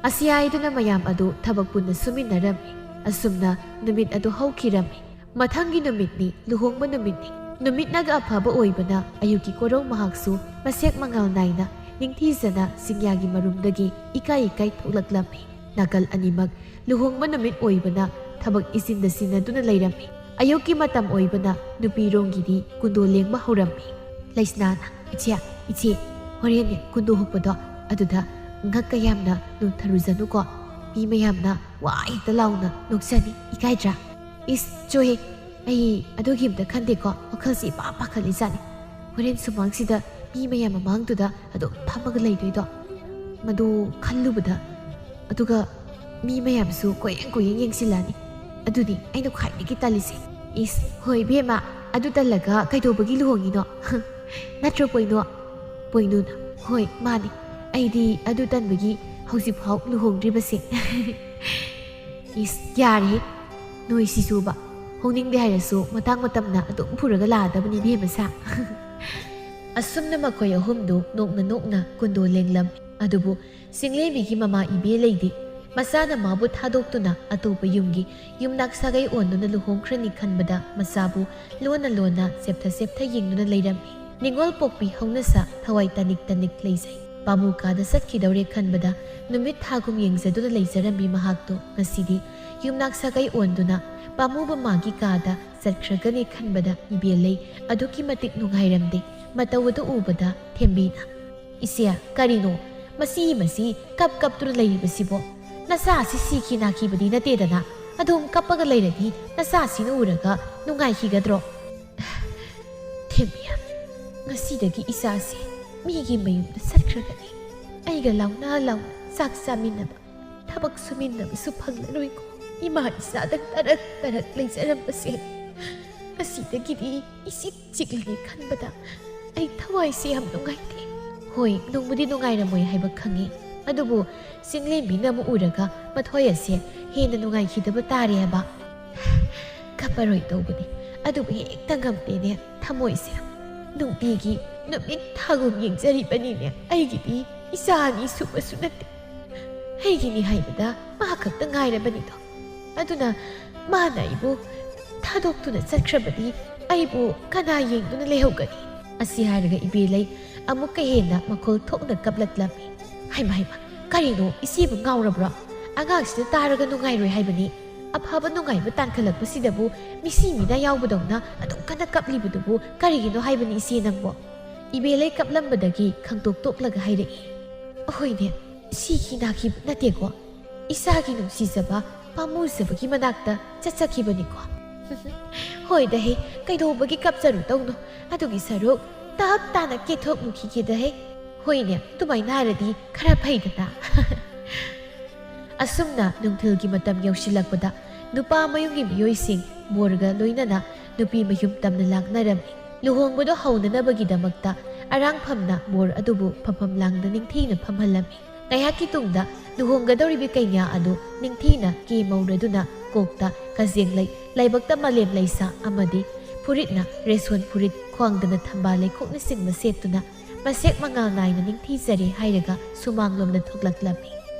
ꯑꯁꯤ ꯍꯥꯏꯗꯨꯅ ꯃꯌꯥꯝ ꯑꯗꯨ ꯊꯕꯛ ꯄꯨꯟꯅ ꯁꯨꯃꯤꯟꯅꯔꯝꯃꯤ꯫ ꯑꯁꯨꯝꯅ ꯅꯨꯃꯤꯠ ꯑꯗꯨ ꯍꯧꯈꯤꯔꯝꯃꯤ꯫ ꯃꯊꯪꯒꯤ ꯅꯨꯃꯤꯠꯅꯤ, ꯂꯨꯍꯣꯡꯕ ꯅꯨꯃꯤꯠꯅꯤ꯫ ꯅꯨꯃꯤꯠꯅꯒ ꯑꯐꯕ ꯑꯣꯏꯕꯅ ꯑꯌꯨꯛꯀꯤ ꯀꯣꯔꯧ ꯃꯍꯥꯛꯁꯨ ꯃꯁꯦꯛ ꯃꯉꯥꯜ ꯅꯥꯏꯅ ꯅꯤꯡꯊꯤꯖꯅ ꯆꯤꯡꯌꯥꯒꯤ ꯃꯔꯨꯝꯗꯒꯤ ꯏꯀꯥꯏ ꯏꯀꯥꯏ ꯊꯣꯛꯂꯛꯂꯝꯃꯤ꯫ ꯅꯥꯀꯜ ꯑꯅꯤꯃꯛ ꯂꯨꯍꯣꯡꯕ ꯅꯨꯃꯤꯠ ꯑꯣꯏꯕꯅ ꯊꯕꯛ ꯏꯆꯤꯟꯗ ꯆꯤꯟꯅꯗꯨꯅ ꯂꯩꯔꯝꯃꯤ꯫ ꯑꯌꯨꯛꯀꯤ ꯃꯇꯝ ꯑꯣꯏꯕꯅ ꯅꯨꯄꯤꯔꯣꯝꯒꯤꯗꯤ ꯀꯨꯟꯗꯣ ꯂꯦꯡꯕ ꯍꯧꯔꯝꯃꯤ꯫ ꯂꯩꯁꯅꯥꯅ, "ꯏꯆꯦ, ꯏꯆꯦ, ꯍꯣꯔꯦꯟꯅꯦ ꯀꯨꯟꯗꯣ ꯍꯨꯛꯄꯗꯣ ꯑꯗꯨꯗ ꯉꯛꯀ ꯌꯥꯝꯅ ꯅꯣꯟꯊꯔꯨꯖꯅꯨꯀꯣ꯫ ꯃꯤ ꯃꯌꯥꯝꯅ ꯋꯥ ꯍꯦꯛꯇ ꯂꯥꯎꯅ ꯅꯣꯛꯆꯅꯤ, ꯏꯀꯥꯏꯗ꯭ꯔꯥ?" "ꯏꯁ, ꯆꯣꯍꯦ, ꯑꯩ ꯑꯗꯨꯒꯤ ꯑꯝꯇ ꯈꯟꯗꯦꯀꯣ, ꯋꯥꯈꯜꯁꯤ ꯏꯄꯥ ꯄꯥꯈꯠꯂꯤꯖꯥꯠꯅꯤ꯫ ꯍꯣꯔꯦꯟ ꯁꯨꯃꯥꯡꯁꯤꯗ ꯃꯤ ꯃꯌꯥꯝ ꯃꯃꯥꯡꯗꯨꯗ ꯑꯗꯨꯝ ꯐꯝꯃꯒ ꯂꯩꯗꯣꯏꯗꯣ, ꯃꯗꯨ ꯈꯜꯂꯨꯕꯗ, ꯑꯗꯨꯒ ꯃꯤ ꯃꯌꯥꯝꯁꯨ ꯀꯣꯏꯌꯦꯡ ꯀꯣꯏꯌꯦꯡ ꯌꯦꯡꯁꯤꯜꯂꯛꯑꯅꯤ꯫ ꯑꯗꯨꯅꯤ ꯑꯩꯅ ꯈ꯭ꯋꯥꯏꯗꯒꯤ ꯇꯜꯂꯤꯁꯦ꯫" "ꯏꯁ, ꯍꯣꯏ ꯏꯕꯦꯝꯃ, ꯑꯗꯨ ꯇꯜꯂꯒ ꯀꯩꯗꯧꯕꯒꯤ ꯂꯨꯍꯣꯡꯉꯤꯅꯣ? ꯅꯠꯇ꯭ꯔꯣ ꯄꯣꯏꯅꯨ?" ꯄꯣꯏꯅꯨꯅ, "ꯍꯣꯏ, ꯃꯥꯅꯤ꯫ ꯑꯩꯗꯤ ꯑꯗꯨ ꯇꯟꯕꯒꯤ ꯍꯧꯖꯤꯛꯐꯥꯎ ꯂꯨꯍꯣꯡꯗ꯭ꯔꯤꯕꯁꯦ꯫" "ꯏꯁ, ꯌꯥꯔꯦꯍꯦ꯫ ꯅꯣꯏ ꯁꯤꯁꯨꯕ꯫ ꯍꯣꯡꯅꯤꯡꯗꯦ ꯍꯥꯏꯔꯁꯨ ꯃꯇꯥꯡ ꯃꯇꯝꯅ ꯑꯗꯨꯝ ꯄꯨꯔꯒ ꯂꯥꯛꯑꯗꯕꯅꯤ ꯏꯕꯦꯝꯃ ꯁꯥ꯫" ꯑꯁꯨꯝꯅ ꯃꯈꯣꯏ ꯑꯍꯨꯝꯗꯨ ꯅꯣꯛꯅ ꯅꯣꯛꯅ ꯀꯨꯟꯗꯣ ꯂꯦꯡꯂꯝꯃꯤ꯫ ꯑꯗꯨꯕꯨ ꯆꯤꯡꯂꯦꯝꯕꯤꯒꯤ ꯃꯃꯥ ꯏꯕꯦ ꯂꯩꯗꯤ꯫ ꯃꯆꯥꯅ ꯃꯥꯕꯨ ꯊꯥꯗꯣꯛꯇꯨꯅ ꯑꯇꯣꯞꯄ ꯌꯨꯝꯒꯤ ꯌꯨꯝꯅꯥꯛ ꯁꯥꯒꯩ ꯑꯣꯟꯗꯨꯅ ꯂꯨꯍꯣꯡꯈ꯭ꯔꯅꯤ ꯈꯟꯕꯗ ꯃꯆꯥꯕꯨ ꯂꯣꯟꯅ ꯂꯣꯟꯅ ꯆꯦꯞꯊ ꯆꯦꯞꯊ ꯌꯦꯡꯗꯨꯅ ꯂꯩꯔꯝꯃꯤ꯫ ꯅꯤꯡꯉꯣꯜ ꯄꯣꯛꯄꯤ ꯍꯧꯅꯁꯥ ꯊꯋꯥꯏ ꯇꯅꯤꯛ ꯇꯅꯤꯛ ꯂꯩꯖꯩ꯫ ꯄꯥꯃꯨ ꯀꯥꯗ ꯆꯠꯈꯤꯗꯧꯔꯦ ꯈꯟꯕꯗ ꯅꯨꯃꯤꯠ ꯊꯥꯒꯨꯝ ꯌꯦꯡꯖꯗꯨꯅ ꯂꯩꯖꯔꯝꯃꯤ ꯃꯍꯥꯛꯇꯣ ꯉꯁꯤꯗꯤ ꯌꯨꯝꯅꯥꯛ ꯁꯥꯒꯩ ꯑꯣꯟꯗꯨꯅ ꯄꯥꯃꯨꯕ ꯃꯥꯒꯤ ꯀꯥꯗ ꯆꯠꯈ꯭ꯔꯒꯅꯤ ꯈꯟꯕꯗ ꯏꯕꯦꯜꯂꯩ ꯑꯗꯨꯛꯀꯤ ꯃꯇꯤꯛ ꯅꯨꯡꯉꯥꯏꯔꯝꯗꯦ꯫ ꯃꯇꯧ ꯑꯗꯨ ꯎꯕꯗ ꯊꯦꯝꯕꯤꯅ, "ꯏꯆꯦ, ꯀꯔꯤꯅꯣ? ꯃꯁꯤ, ꯃꯁꯤ ꯀꯞ ꯀꯞꯇꯨꯅ ꯂꯩꯔꯤꯕꯁꯤꯕꯣ? ꯅꯆꯥ ꯑꯁꯤ ꯁꯤꯈꯤ ꯅꯥꯈꯤꯕꯗꯤ ꯅꯠꯇꯦꯗꯅ? ꯑꯗꯨꯝ ꯀꯞꯄꯒ ꯂꯩꯔꯗꯤ ꯅꯆꯥꯁꯤꯅ ꯎꯔꯒ ꯅꯨꯡꯉꯥꯏꯈꯤꯒꯗ꯭ꯔꯣ?" "ꯊꯦꯝꯕꯤ, ꯉꯁꯤꯗꯒꯤ ꯏꯆꯥꯁꯦ ꯃꯤꯒꯤ ꯃꯌꯨꯝꯗ ꯆꯠꯈ꯭ꯔꯒꯅꯤ꯫ ꯑꯩꯒ ꯂꯥꯎꯅ ꯂꯥꯎꯅ ꯆꯥꯛ ꯆꯥꯃꯤꯟꯅꯕ, ꯊꯕꯛ ꯁꯨꯃꯤꯟꯅꯕꯁꯨ ꯐꯪꯂꯔꯣꯏꯀꯣ꯫ ꯏꯃꯥ ꯏꯆꯥꯗ ꯇꯔꯛ ꯇꯔꯛ ꯂꯩꯖꯔꯝꯕꯁꯦ ꯉꯁꯤꯗꯒꯤꯗꯤ ꯏꯆꯤꯛ ꯆꯤꯛꯂꯅꯤ ꯈꯟꯕꯗ ꯑꯩ ꯊꯋꯥꯏꯁꯦ ꯌꯥꯝ ꯅꯨꯡꯉꯥꯏꯇꯦ꯫ ꯍꯣꯏ, ꯅꯨꯡꯕꯨꯗꯤ ꯅꯨꯡꯉꯥꯏꯔꯝꯃꯣꯏ ꯍꯥꯏꯕ ꯈꯪꯉꯤ, ꯑꯗꯨꯕꯨ ꯆꯤꯡꯂꯦꯝꯕꯤꯅ ꯑꯃꯨꯛ ꯎꯔꯒ ꯃꯊꯣꯏ ꯑꯁꯦ ꯍꯦꯟꯅ ꯅꯨꯡꯉꯥꯏꯈꯤꯗꯕ ꯇꯥꯔꯦ ꯍꯥꯏꯕ꯫ ꯀꯞꯄꯔꯣꯏ ꯇꯧꯕꯅꯤ, ꯑꯗꯨꯕꯨ ꯍꯦꯛꯇ ꯉꯝꯗꯦꯅꯦ ꯊꯃꯣꯏꯁꯦ꯫ ꯅꯨꯡꯇꯤꯒꯤ ꯅꯨꯃꯤꯠ ꯊꯥꯒꯨꯝ ꯌꯦꯡꯖꯔꯤꯕꯅꯤꯅꯦ ꯑꯩꯒꯤꯗꯤ ꯏꯆꯥ ꯑꯅꯤ ꯁꯨꯕꯁꯨ ꯅꯠꯇꯦ꯫ ꯑꯩꯒꯤꯅꯤ ꯍꯥꯏꯕꯗ ꯃꯥ ꯈꯛꯇ ꯉꯥꯏꯔꯕꯅꯤꯗꯣ꯫ ꯑꯗꯨꯅ ꯃꯥꯅ ꯑꯩꯕꯨ ꯊꯥꯗꯣꯛꯇꯨꯅ ꯆꯠꯈ꯭ꯔꯕꯗꯤ ꯑꯩꯕꯨ ꯀꯅꯥ ꯌꯦꯡꯗꯨꯅ ꯂꯩꯍꯧꯒꯅꯤ? ꯑꯁꯤ ꯍꯥꯏꯔꯒ ꯏꯕꯦꯂꯩ ꯑꯃꯨꯛꯀ ꯍꯦꯟꯅ ꯃꯈꯣꯜ ꯊꯣꯛꯅ ꯀꯞꯂꯛꯂꯝꯃꯤ꯫ ꯍꯩꯃ, ꯍꯩꯃ, ꯀꯔꯤꯅꯣ, ꯏꯆꯦꯕꯨ ꯉꯥꯎꯔꯕ꯭ꯔꯣ? ꯑꯉꯥꯡꯁꯤꯅ ꯇꯥꯔꯒ ꯅꯨꯡꯉꯥꯏꯔꯣꯏ ꯍꯥꯏꯕꯅꯤ꯫ ꯑꯐꯕ ꯅꯨꯡꯉꯥꯏꯕ ꯇꯥꯟꯈꯠꯂꯛꯄꯁꯤꯗꯕꯨ ꯃꯤꯁꯤ ꯃꯤꯅꯥ ꯌꯥꯎꯕꯗꯧꯅ ꯑꯗꯨꯛ ꯀꯟꯅ ꯀꯞꯂꯤꯕꯗꯨꯕꯨ ꯀꯔꯤꯒꯤꯅꯣ ꯍꯥꯏꯕꯅꯤ, ꯏꯆꯦ ꯅꯪꯕꯣ? ꯏꯕꯦꯂꯩ ꯀꯞꯂꯝꯕꯗꯒꯤ ꯈꯪꯇꯣꯛ ꯇꯣꯛꯂꯒ ꯍꯥꯏꯔꯛꯏ꯫ ꯍꯣꯏꯅꯦ, ꯁꯤꯈꯤ ꯅꯥꯈꯤꯕ ꯅꯠꯇꯦꯀꯣ꯫ ꯏꯆꯥꯒꯤ ꯅꯨꯡꯁꯤꯖꯕ, ꯄꯥꯝꯃꯨꯖꯕꯒꯤ ꯃꯅꯥꯛꯇ ꯆꯠꯆꯈꯤꯕꯅꯤꯀꯣ꯫ ꯍꯣꯏꯗ ꯍꯦ, ꯀꯩꯗꯧꯕꯒꯤ ꯀꯞꯆꯔꯨꯗꯧꯅꯣ? ꯑꯗꯨꯒꯤ ꯁꯔꯨꯛ ꯇꯞ ꯇꯥꯅ ꯀꯦꯊꯣꯛꯂꯨꯈꯤꯒꯦꯗ ꯍꯦ꯫ ꯍꯣꯏꯅꯦ, ꯑꯗꯨꯃꯥꯏꯅ ꯍꯥꯏꯔꯗꯤ ꯈꯔ ꯐꯩꯗꯅ꯫ ꯑꯁꯨꯝꯅ ꯅꯨꯡꯊꯤꯜꯒꯤ ꯃꯇꯝ ꯌꯧꯁꯤꯜꯂꯛꯄꯗ ꯅꯨꯄꯥ ꯃꯌꯨꯝꯒꯤ ꯃꯤꯑꯣꯏꯁꯤꯡ ꯕꯣꯔꯒ ꯂꯣꯏꯅꯅ ꯅꯨꯄꯤ ꯃꯌꯨꯝ ꯇꯝꯅ ꯂꯥꯛꯅꯔꯝꯃꯤ꯫ ꯂꯨꯍꯣꯡꯕꯗꯣ ꯍꯧꯅꯅꯕꯒꯤꯗꯃꯛꯇ ꯑꯔꯥꯡꯐꯝꯅ ꯕꯣꯔ ꯑꯗꯨꯕꯨ ꯐꯝꯐꯝ ꯂꯥꯡꯗ ꯅꯤꯡꯊꯤꯅ ꯐꯝꯍꯜꯂꯝꯃꯤ꯫ ꯉꯥꯏꯍꯥꯛꯀꯤ ꯇꯨꯡꯗ ꯂꯨꯍꯣꯡꯒꯗꯧꯔꯤꯕꯤ ꯀꯩꯅꯥ ꯑꯗꯨ ꯅꯤꯡꯊꯤꯅ ꯀꯦ ꯃꯧꯔꯗꯨꯅ ꯀꯣꯛꯇ ꯀꯖꯦꯡꯂꯩ, ꯂꯥꯏꯕꯛꯇ ꯃꯥꯂꯦꯝ ꯂꯩꯁꯥ ꯑꯃꯗꯤ ꯐꯨꯔꯤꯠꯅ ꯔꯦꯁꯣꯟ ꯐꯨꯔꯤꯠ, ꯈ꯭ꯋꯥꯡꯗꯅ ꯊꯝꯕꯥꯜ ꯂꯩꯈꯣꯛꯅꯆꯤꯡꯕ ꯁꯦꯠꯇꯨꯅ ꯃꯁꯦꯛ ꯃꯉꯥꯜ ꯅꯥꯏꯅ ꯅꯤꯡꯊꯤꯖꯔꯦ ꯍꯥꯏꯔꯒ ꯁꯨꯃꯥꯡꯂꯣꯝꯗ ꯊꯣꯛꯂꯛꯂꯝꯃꯤ꯫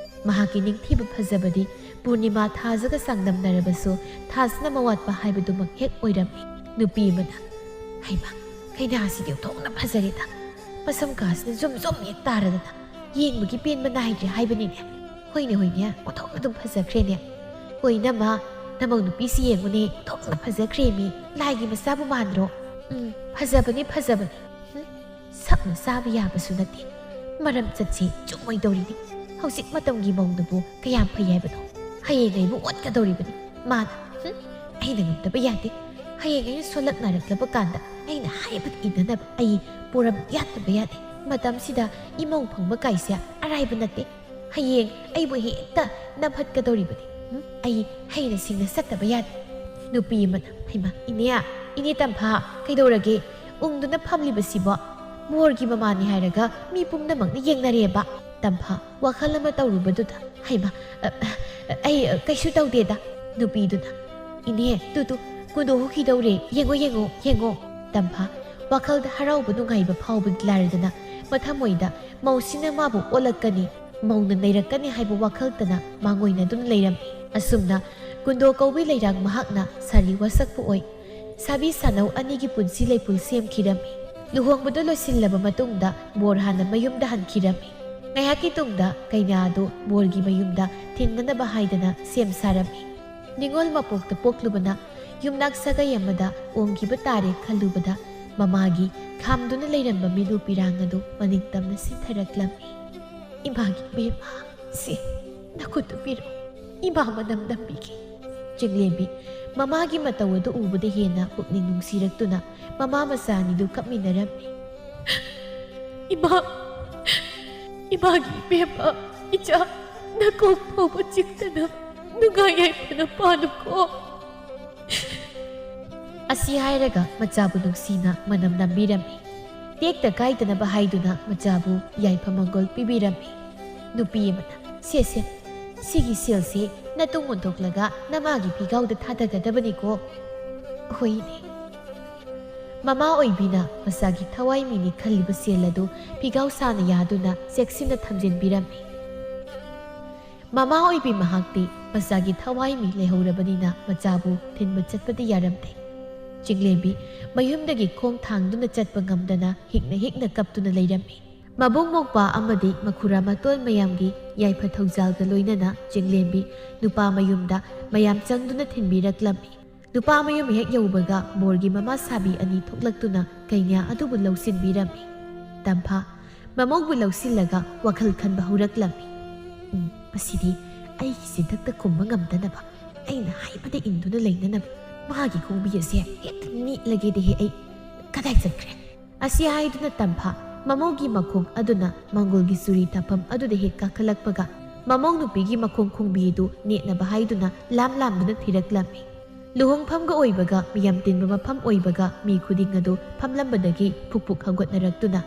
ꯃꯍꯥꯛꯀꯤ ꯅꯤꯡꯊꯤꯕ ꯐꯖꯕꯗꯤ ꯄꯨꯔꯅꯤꯃꯥ ꯊꯥꯖꯒ ꯆꯥꯡꯗꯝꯅꯔꯕꯁꯨ ꯊꯥꯖꯅꯕ ꯋꯥꯠꯄ ꯍꯥꯏꯕꯗꯨꯃꯛ ꯍꯦꯛ ꯑꯣꯏꯔꯝꯃꯤ꯫ ꯅꯨꯄꯤ ꯑꯃꯅ, "ꯍꯩꯃꯥ, ꯀꯩꯅꯥꯁꯤꯗꯤ ꯑꯣꯟꯊꯣꯛꯅ ꯐꯖꯔꯦꯗ꯫ ꯃꯁꯝ ꯀꯥꯁꯤꯅ ꯖꯨꯝ ꯖꯨꯝ ꯍꯦꯛ ꯇꯥꯔꯗꯅ ꯌꯦꯡꯕꯒꯤ ꯄꯦꯟꯕ ꯅꯥꯏꯗ꯭ꯔꯦ ꯍꯥꯏꯕꯅꯤꯅꯦ꯫ ꯍꯣꯏꯅꯦ, ꯍꯣꯏꯅꯦ, ꯑꯣꯟꯊꯣꯛꯅ ꯑꯗꯨꯝ ꯐꯖꯈ꯭ꯔꯦꯅꯦ꯫ ꯍꯣꯏ, ꯏꯅꯝꯃ, ꯅꯃꯧ ꯅꯨꯄꯤꯁꯤ ꯌꯦꯡꯉꯨꯅꯦ, ꯑꯣꯟꯊꯣꯛꯅ ꯐꯖꯈ꯭ꯔꯦꯃꯤ꯫ ꯂꯥꯏꯒꯤ ꯃꯆꯥꯕꯨ ꯃꯥꯟꯗ꯭ꯔꯣ? ꯎꯝ, ꯐꯖꯕꯅꯤ, ꯐꯖꯕꯅꯤ꯫ ꯍꯨꯝ, ꯁꯛꯅ ꯆꯥꯕ ꯌꯥꯕꯁꯨ ꯅꯠꯇꯦ꯫ ꯃꯔꯝ ꯆꯠꯁꯤ ꯆꯨꯝꯃꯣꯏꯗꯧꯔꯤꯅꯤ꯫ ꯍꯧꯖꯤꯛ ꯃꯇꯝꯒꯤ ꯃꯧꯅꯕꯨ ꯀꯌꯥꯝ ꯐꯩ ꯍꯥꯏꯕꯅꯣ? ꯍꯌꯦꯡ ꯑꯩꯕꯨ ꯑꯣꯠꯀꯗꯧꯔꯤꯕꯅꯤ ꯃꯥꯅ꯫ ꯍꯨꯝ, ꯑꯩꯅ ꯉꯝꯗꯕ ꯌꯥꯗꯦ꯫ ꯍꯌꯦꯡ ꯑꯩꯅ ꯁꯣꯜꯂꯛ ꯅꯥꯔꯛꯂꯕ ꯀꯥꯟꯗ ꯑꯩꯅ ꯍꯥꯏꯕꯗ ꯏꯟꯅꯅꯕ ꯑꯩ ꯄꯣꯔꯝ ꯌꯥꯠꯇꯕ ꯌꯥꯗꯦ꯫ ꯃꯇꯝꯁꯤꯗ ꯏꯃꯧ ꯐꯪꯕ ꯀꯥꯏꯁꯦ ꯑꯔꯥꯏꯕ ꯅꯠꯇꯦ꯫ ꯍꯌꯦꯡ ꯑꯩꯕꯨ ꯍꯦꯛꯇ ꯅꯝꯍꯠꯀꯗꯧꯔꯤꯕꯅꯤ꯫ ꯎꯝ, ꯑꯩ ꯍꯩꯅ ꯁꯤꯡꯅ ꯆꯠꯇꯕ ꯌꯥꯗꯦ꯫ ꯅꯨꯄꯤ ꯑꯃꯅ, "ꯍꯩꯃꯥ, ꯏꯅꯦ, ꯏꯅꯦ ꯇꯝꯐꯥ, ꯀꯩꯗꯧꯔꯒꯦ? ꯎꯪꯗꯨꯅ ꯐꯝꯂꯤꯕꯁꯤꯕꯣ? ꯕꯣꯔꯒꯤ ꯃꯃꯥꯅꯤ ꯍꯥꯏꯔꯒ ꯃꯤ ꯄꯨꯝꯅꯃꯛꯅ ꯌꯦꯡꯅꯔꯦꯕ꯫" ꯇꯝꯐꯥ ꯋꯥꯈꯜ ꯑꯃ ꯇꯧꯔꯨꯕꯗꯨꯗ, "ꯍꯩꯃꯥ, ꯑ, ꯑ, ꯑꯩ, ꯑ, ꯀꯩꯁꯨ ꯇꯧꯗꯦꯗ꯫" ꯅꯨꯄꯤꯗꯨꯅ, "ꯏꯅꯦ, ꯇꯨ, ꯇꯨ, ꯀꯨꯟꯗꯣ ꯍꯨꯈꯤꯗꯧꯔꯦ, ꯌꯦꯡꯉꯣ, ꯌꯦꯡꯉꯣ, ꯌꯦꯡꯉꯣ꯫" ꯇꯝꯐꯥ ꯋꯥꯈꯜꯗ ꯍꯔꯥꯎꯕ ꯅꯨꯡꯉꯥꯏꯕ ꯐꯥꯎꯕꯗꯤ ꯂꯥꯏꯔꯗꯅ, ꯃꯊꯃꯣꯏꯗ ꯃꯧꯁꯤꯅ ꯃꯥꯕꯨ ꯑꯣꯠꯂꯛꯀꯅꯤ, ꯃꯧꯅ ꯅꯩꯔꯛꯀꯅꯤ ꯍꯥꯏꯕ ꯋꯥꯈꯜꯇꯅ ꯃꯥꯡꯑꯣꯏꯅꯗꯨꯅ ꯂꯩꯔꯝꯃꯤ꯫ ꯑꯁꯨꯝꯅ ꯀꯨꯟꯗꯣ ꯀꯧꯕꯤ ꯂꯩꯔꯥꯛ ꯃꯍꯥꯛꯅ ꯁꯥꯔꯤ ꯋꯥꯁꯛꯄ ꯑꯣꯏ꯫ ꯁꯥꯕꯤ ꯁꯥꯅꯧ ꯑꯅꯤꯒꯤ ꯄꯨꯟꯁꯤ ꯂꯩꯄꯨꯜ ꯁꯦꯝꯈꯤꯔꯝꯃꯤ꯫ ꯂꯨꯍꯣꯡꯕꯗꯨ ꯂꯣꯏꯁꯤꯜꯂꯕ ꯃꯇꯨꯡꯗ ꯕꯣꯔ ꯍꯥꯟꯅ ꯃꯌꯨꯝꯗ ꯍꯟꯈꯤꯔꯝꯃꯤ꯫ ꯉꯥꯏꯍꯥꯛꯀꯤ ꯇꯨꯡꯗ ꯀꯩꯅꯥ ꯑꯗꯨ ꯕꯣꯔꯒꯤ ꯃꯌꯨꯝꯗ ꯊꯤꯟꯒꯅꯕ ꯍꯥꯏꯗꯅ ꯁꯦꯝ ꯁꯥꯔꯝꯃꯤ꯫ ꯅꯤꯉꯣꯜ ꯃꯄꯣꯛꯇ ꯄꯣꯛꯂꯨꯕꯅ ꯌꯨꯝꯅꯥꯛ ꯁꯥꯒꯩ ꯑꯃꯗ ꯑꯣꯡꯈꯤꯕ ꯇꯥꯔꯦ ꯈꯜꯂꯨꯕꯗ ꯃꯃꯥꯒꯤ ꯈꯥꯝꯗꯨꯅ ꯂꯩꯔꯝꯕ ꯃꯤꯠꯂꯨ ꯄꯤꯔꯥꯡ ꯑꯗꯨ ꯃꯅꯤꯡ ꯇꯝꯅ ꯁꯤꯟꯊꯔꯛꯂꯝꯃꯤ꯫ "ꯏꯃꯥꯒꯤ ꯏꯕꯦꯝꯃ, ꯁꯤ ꯅꯈꯨꯠꯇꯨ ꯄꯤꯔꯛꯎ, ꯏꯃꯥ ꯃꯅꯝ ꯅꯝꯕꯤꯒꯦ꯫" ꯆꯤꯡꯂꯦꯝꯕꯤ ꯃꯃꯥꯒꯤ ꯃꯇꯧ ꯑꯗꯨ ꯎꯕꯗ ꯍꯦꯟꯅ ꯄꯨꯛꯅꯤꯡ ꯅꯨꯡꯁꯤꯔꯛꯇꯨꯅ ꯃꯃꯥ ꯃꯆꯥ ꯑꯅꯤꯗꯨ ꯀꯞꯃꯤꯟꯅꯔꯝꯃꯤ꯫ "ꯏꯃꯥ, ꯏꯃꯥꯒꯤ ꯏꯕꯦꯝꯃ, ꯏꯆꯥ, ꯅꯀꯣꯛ ꯐꯥꯎꯕ ꯆꯤꯛꯇꯅ ꯅꯨꯡꯉꯥꯏ ꯌꯥꯏꯐꯅ ꯄꯥꯜꯂꯨꯀꯣ꯫" ꯑꯁꯤ ꯍꯥꯏꯔꯒ ꯃꯆꯥꯕꯨ ꯅꯨꯡꯁꯤꯅ ꯃꯅꯝ ꯅꯝꯕꯤꯔꯝꯃꯤ꯫ ꯇꯦꯛꯇ ꯀꯥꯏꯗꯅꯕ ꯍꯥꯏꯗꯨꯅ ꯃꯆꯥꯕꯨ ꯌꯥꯏꯐ ꯃꯪꯒꯣꯜ ꯄꯤꯕꯤꯔꯝꯃꯤ꯫ ꯅꯨꯄꯤ ꯑꯃꯅ, "ꯁꯦ, ꯁꯦ, ꯁꯤꯒꯤ ꯁꯦꯜꯁꯦ ꯅꯇꯨꯡ ꯑꯣꯟꯊꯣꯛꯂꯒ ꯅꯃꯥꯒꯤ ꯐꯤꯒꯥꯎꯗ ꯊꯥꯗꯒꯗꯕꯅꯤꯀꯣ꯫" "ꯍꯣꯏꯅꯦ꯫" ꯃꯃꯥ ꯑꯣꯏꯕꯤꯅ ꯃꯆꯥꯒꯤ ꯊꯋꯥꯏ ꯃꯤꯅꯤ ꯈꯜꯂꯤꯕ ꯁꯦꯜ ꯑꯗꯨ ꯐꯤꯒꯥꯎ ꯁꯥꯅ ꯌꯥꯗꯨꯅ ꯆꯦꯛꯁꯤꯟꯅ ꯊꯝꯖꯤꯟꯕꯤꯔꯝꯃꯤ꯫ ꯃꯃꯥ ꯑꯣꯏꯕꯤ ꯃꯍꯥꯛꯇꯤ ꯃꯆꯥꯒꯤ ꯊꯋꯥꯏ ꯃꯤ ꯂꯩꯍꯧꯔꯕꯅꯤꯅ ꯃꯆꯥꯕꯨ ꯊꯤꯟꯕ ꯆꯠꯄꯗꯤ ꯌꯥꯔꯝꯗꯦ꯫ ꯆꯤꯡꯂꯦꯝꯕꯤ ꯃꯌꯨꯝꯗꯒꯤ ꯈꯣꯡ ꯊꯥꯡꯗꯨꯅ ꯆꯠꯄ ꯉꯝꯗꯅ ꯍꯤꯛꯅ ꯍꯤꯛꯅ ꯀꯞꯇꯨꯅ ꯂꯩꯔꯝꯃꯤ꯫ ꯃꯕꯨꯡ ꯃꯧꯄ꯭ꯋꯥ ꯑꯃꯗꯤ ꯃꯈꯨꯔꯥ ꯃꯇꯣꯟ ꯃꯌꯥꯝꯒꯤ ꯌꯥꯏꯐ ꯊꯧꯖꯥꯜꯒ ꯂꯣꯏꯅꯅ ꯆꯤꯡꯂꯦꯝꯕꯤ ꯅꯨꯄꯥ ꯃꯌꯨꯝꯗ ꯃꯌꯥꯝ ꯆꯪꯗꯨꯅ ꯊꯤꯟꯕꯤꯔꯛꯂꯝꯃꯤ꯫ ꯅꯨꯄꯥ ꯃꯌꯨꯝ ꯍꯦꯛ ꯌꯧꯕꯒ ꯕꯣꯔꯒꯤ ꯃꯃꯥ ꯁꯥꯕꯤ ꯑꯅꯤ ꯊꯣꯛꯂꯛꯇꯨꯅ ꯀꯩꯅꯥ ꯑꯗꯨꯕꯨ ꯂꯧꯁꯤꯟꯕꯤꯔꯝꯃꯤ꯫ ꯇꯝꯐꯥ ꯃꯃꯧꯕꯨ ꯂꯧꯁꯤꯜꯂꯒ ꯋꯥꯈꯜ ꯈꯟꯕ ꯍꯧꯔꯛꯂꯝꯃꯤ꯫ "ꯎꯝ, ꯃꯁꯤꯗꯤ ꯑꯩꯒꯤ ꯆꯤꯟꯊꯛꯇ ꯈꯨꯝꯕ ꯉꯝꯗꯅꯕ, ꯑꯩꯅ ꯍꯥꯏꯕꯗ ꯏꯟꯗꯨꯅ ꯂꯩꯅꯅꯕ ꯃꯥꯒꯤ ꯈꯣꯡꯕꯤ ꯑꯁꯦ ꯍꯦꯛꯇ ꯅꯤꯛꯂꯒꯦꯗꯍꯦ ꯑꯩ꯫ ꯀꯗꯥꯏ ꯆꯠꯈ꯭ꯔꯦ?" ꯑꯁꯤ ꯍꯥꯏꯗꯨꯅ ꯇꯝꯐꯥ ꯃꯃꯧꯒꯤ ꯃꯈꯣꯡ ꯑꯗꯨꯅ ꯃꯪꯒꯣꯜꯒꯤ ꯆꯨꯔꯤ ꯊꯥꯐꯝ ꯑꯗꯨꯗ ꯍꯦꯛ ꯀꯥꯈꯠꯂꯛꯄꯒ, ꯃꯃꯧ ꯅꯨꯄꯤꯒꯤ ꯃꯈꯣꯡ ꯈꯣꯡꯕꯤ ꯑꯗꯨ ꯅꯦꯠꯅꯕ ꯍꯥꯏꯗꯨꯅ ꯂꯥꯝ ꯂꯥꯝꯗꯨꯅ ꯊꯤꯔꯛꯂꯝꯃꯤ꯫ ꯂꯨꯍꯣꯡꯐꯝꯒ ꯑꯣꯏꯕꯒ, ꯃꯤꯌꯥꯝ ꯇꯤꯟꯕ ꯃꯐꯝ ꯑꯣꯏꯕꯒ, ꯃꯤ ꯈꯨꯗꯤꯡ ꯑꯗꯨ ꯐꯝꯂꯝꯕꯗꯒꯤ ꯐꯨꯛ ꯐꯨꯛ ꯍꯧꯒꯠꯅꯔꯛꯇꯨꯅ,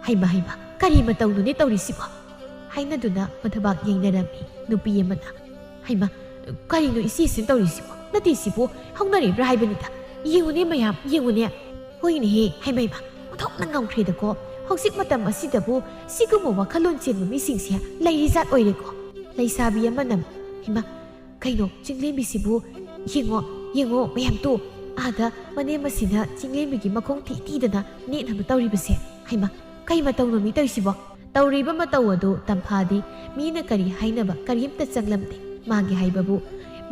"ꯍꯩꯃ, ꯍꯩꯃ, ꯀꯔꯤ ꯃꯇꯧꯅꯣꯅꯦ ꯇꯧꯔꯤꯁꯤꯕꯣ?" ꯍꯥꯏꯅꯗꯨꯅ ꯃꯊꯕꯥꯛ ꯌꯩꯅꯔꯝꯃꯤ꯫ ꯅꯨꯄꯤ ꯑꯃꯅ, "ꯍꯩꯃ, ꯀꯔꯤꯅꯣ ꯏꯆꯦꯁꯤꯅ ꯇꯧꯔꯤꯁꯤꯕꯣ? ꯅꯠꯇꯦ, ꯁꯤꯕꯨ ꯍꯧꯅꯔꯤꯕ꯭ꯔꯥ ꯍꯥꯏꯕꯅꯤꯗ꯫ ꯌꯦꯡꯉꯨꯅꯦ ꯃꯌꯥꯝ, ꯌꯦꯡꯉꯨꯅꯦ꯫ ꯍꯣꯏꯅꯦꯍꯦ, ꯍꯩꯃ, ꯍꯩꯃ, ꯑꯣꯟꯊꯣꯛꯅ ꯉꯝꯈ꯭ꯔꯦꯗꯀꯣ꯫ ꯍꯧꯖꯤꯛ ꯃꯇꯝ ꯑꯁꯤꯗꯕꯨ ꯁꯤꯒꯨꯝꯕ ꯋꯥꯈꯜꯂꯣꯟ ꯆꯦꯟꯕ ꯃꯤꯁꯤꯡꯁꯦ ꯂꯩꯔꯤ ꯖꯥꯠ ꯑꯣꯏꯔꯦꯀꯣ꯫" ꯂꯩꯁꯥꯕꯤ ꯑꯃꯅ, "ꯍꯩꯃ, ꯀꯩꯅꯣ, ꯆꯤꯡꯂꯦꯝꯕꯤꯁꯤꯕꯨ ꯌꯦꯡꯉꯣ, ꯌꯦꯡꯉꯣ ꯃꯌꯥꯝꯗꯣ, ꯑꯥꯗ ꯃꯅꯦꯝ ꯑꯁꯤꯅ ꯆꯤꯡꯂꯦꯝꯕꯤꯒꯤ ꯃꯈꯣꯡ ꯊꯤ ꯊꯤꯗꯅ ꯅꯦꯠꯅꯕ ꯇꯧꯔꯤꯕꯁꯦ꯫ ꯍꯩꯃ, ꯀꯩ ꯃꯇꯧꯅꯣ ꯃꯤ ꯇꯧꯔꯤꯁꯤꯕꯣ?" ꯇꯧꯔꯤꯕ ꯃꯇꯧ ꯑꯗꯨ ꯇꯝꯐꯥꯗꯤ ꯃꯤꯅ ꯀꯔꯤ ꯍꯥꯏꯅꯕ ꯀꯔꯤꯝꯇ ꯆꯪꯂꯝꯗꯦ꯫ ꯃꯥꯒꯤ ꯍꯥꯏꯕꯕꯨ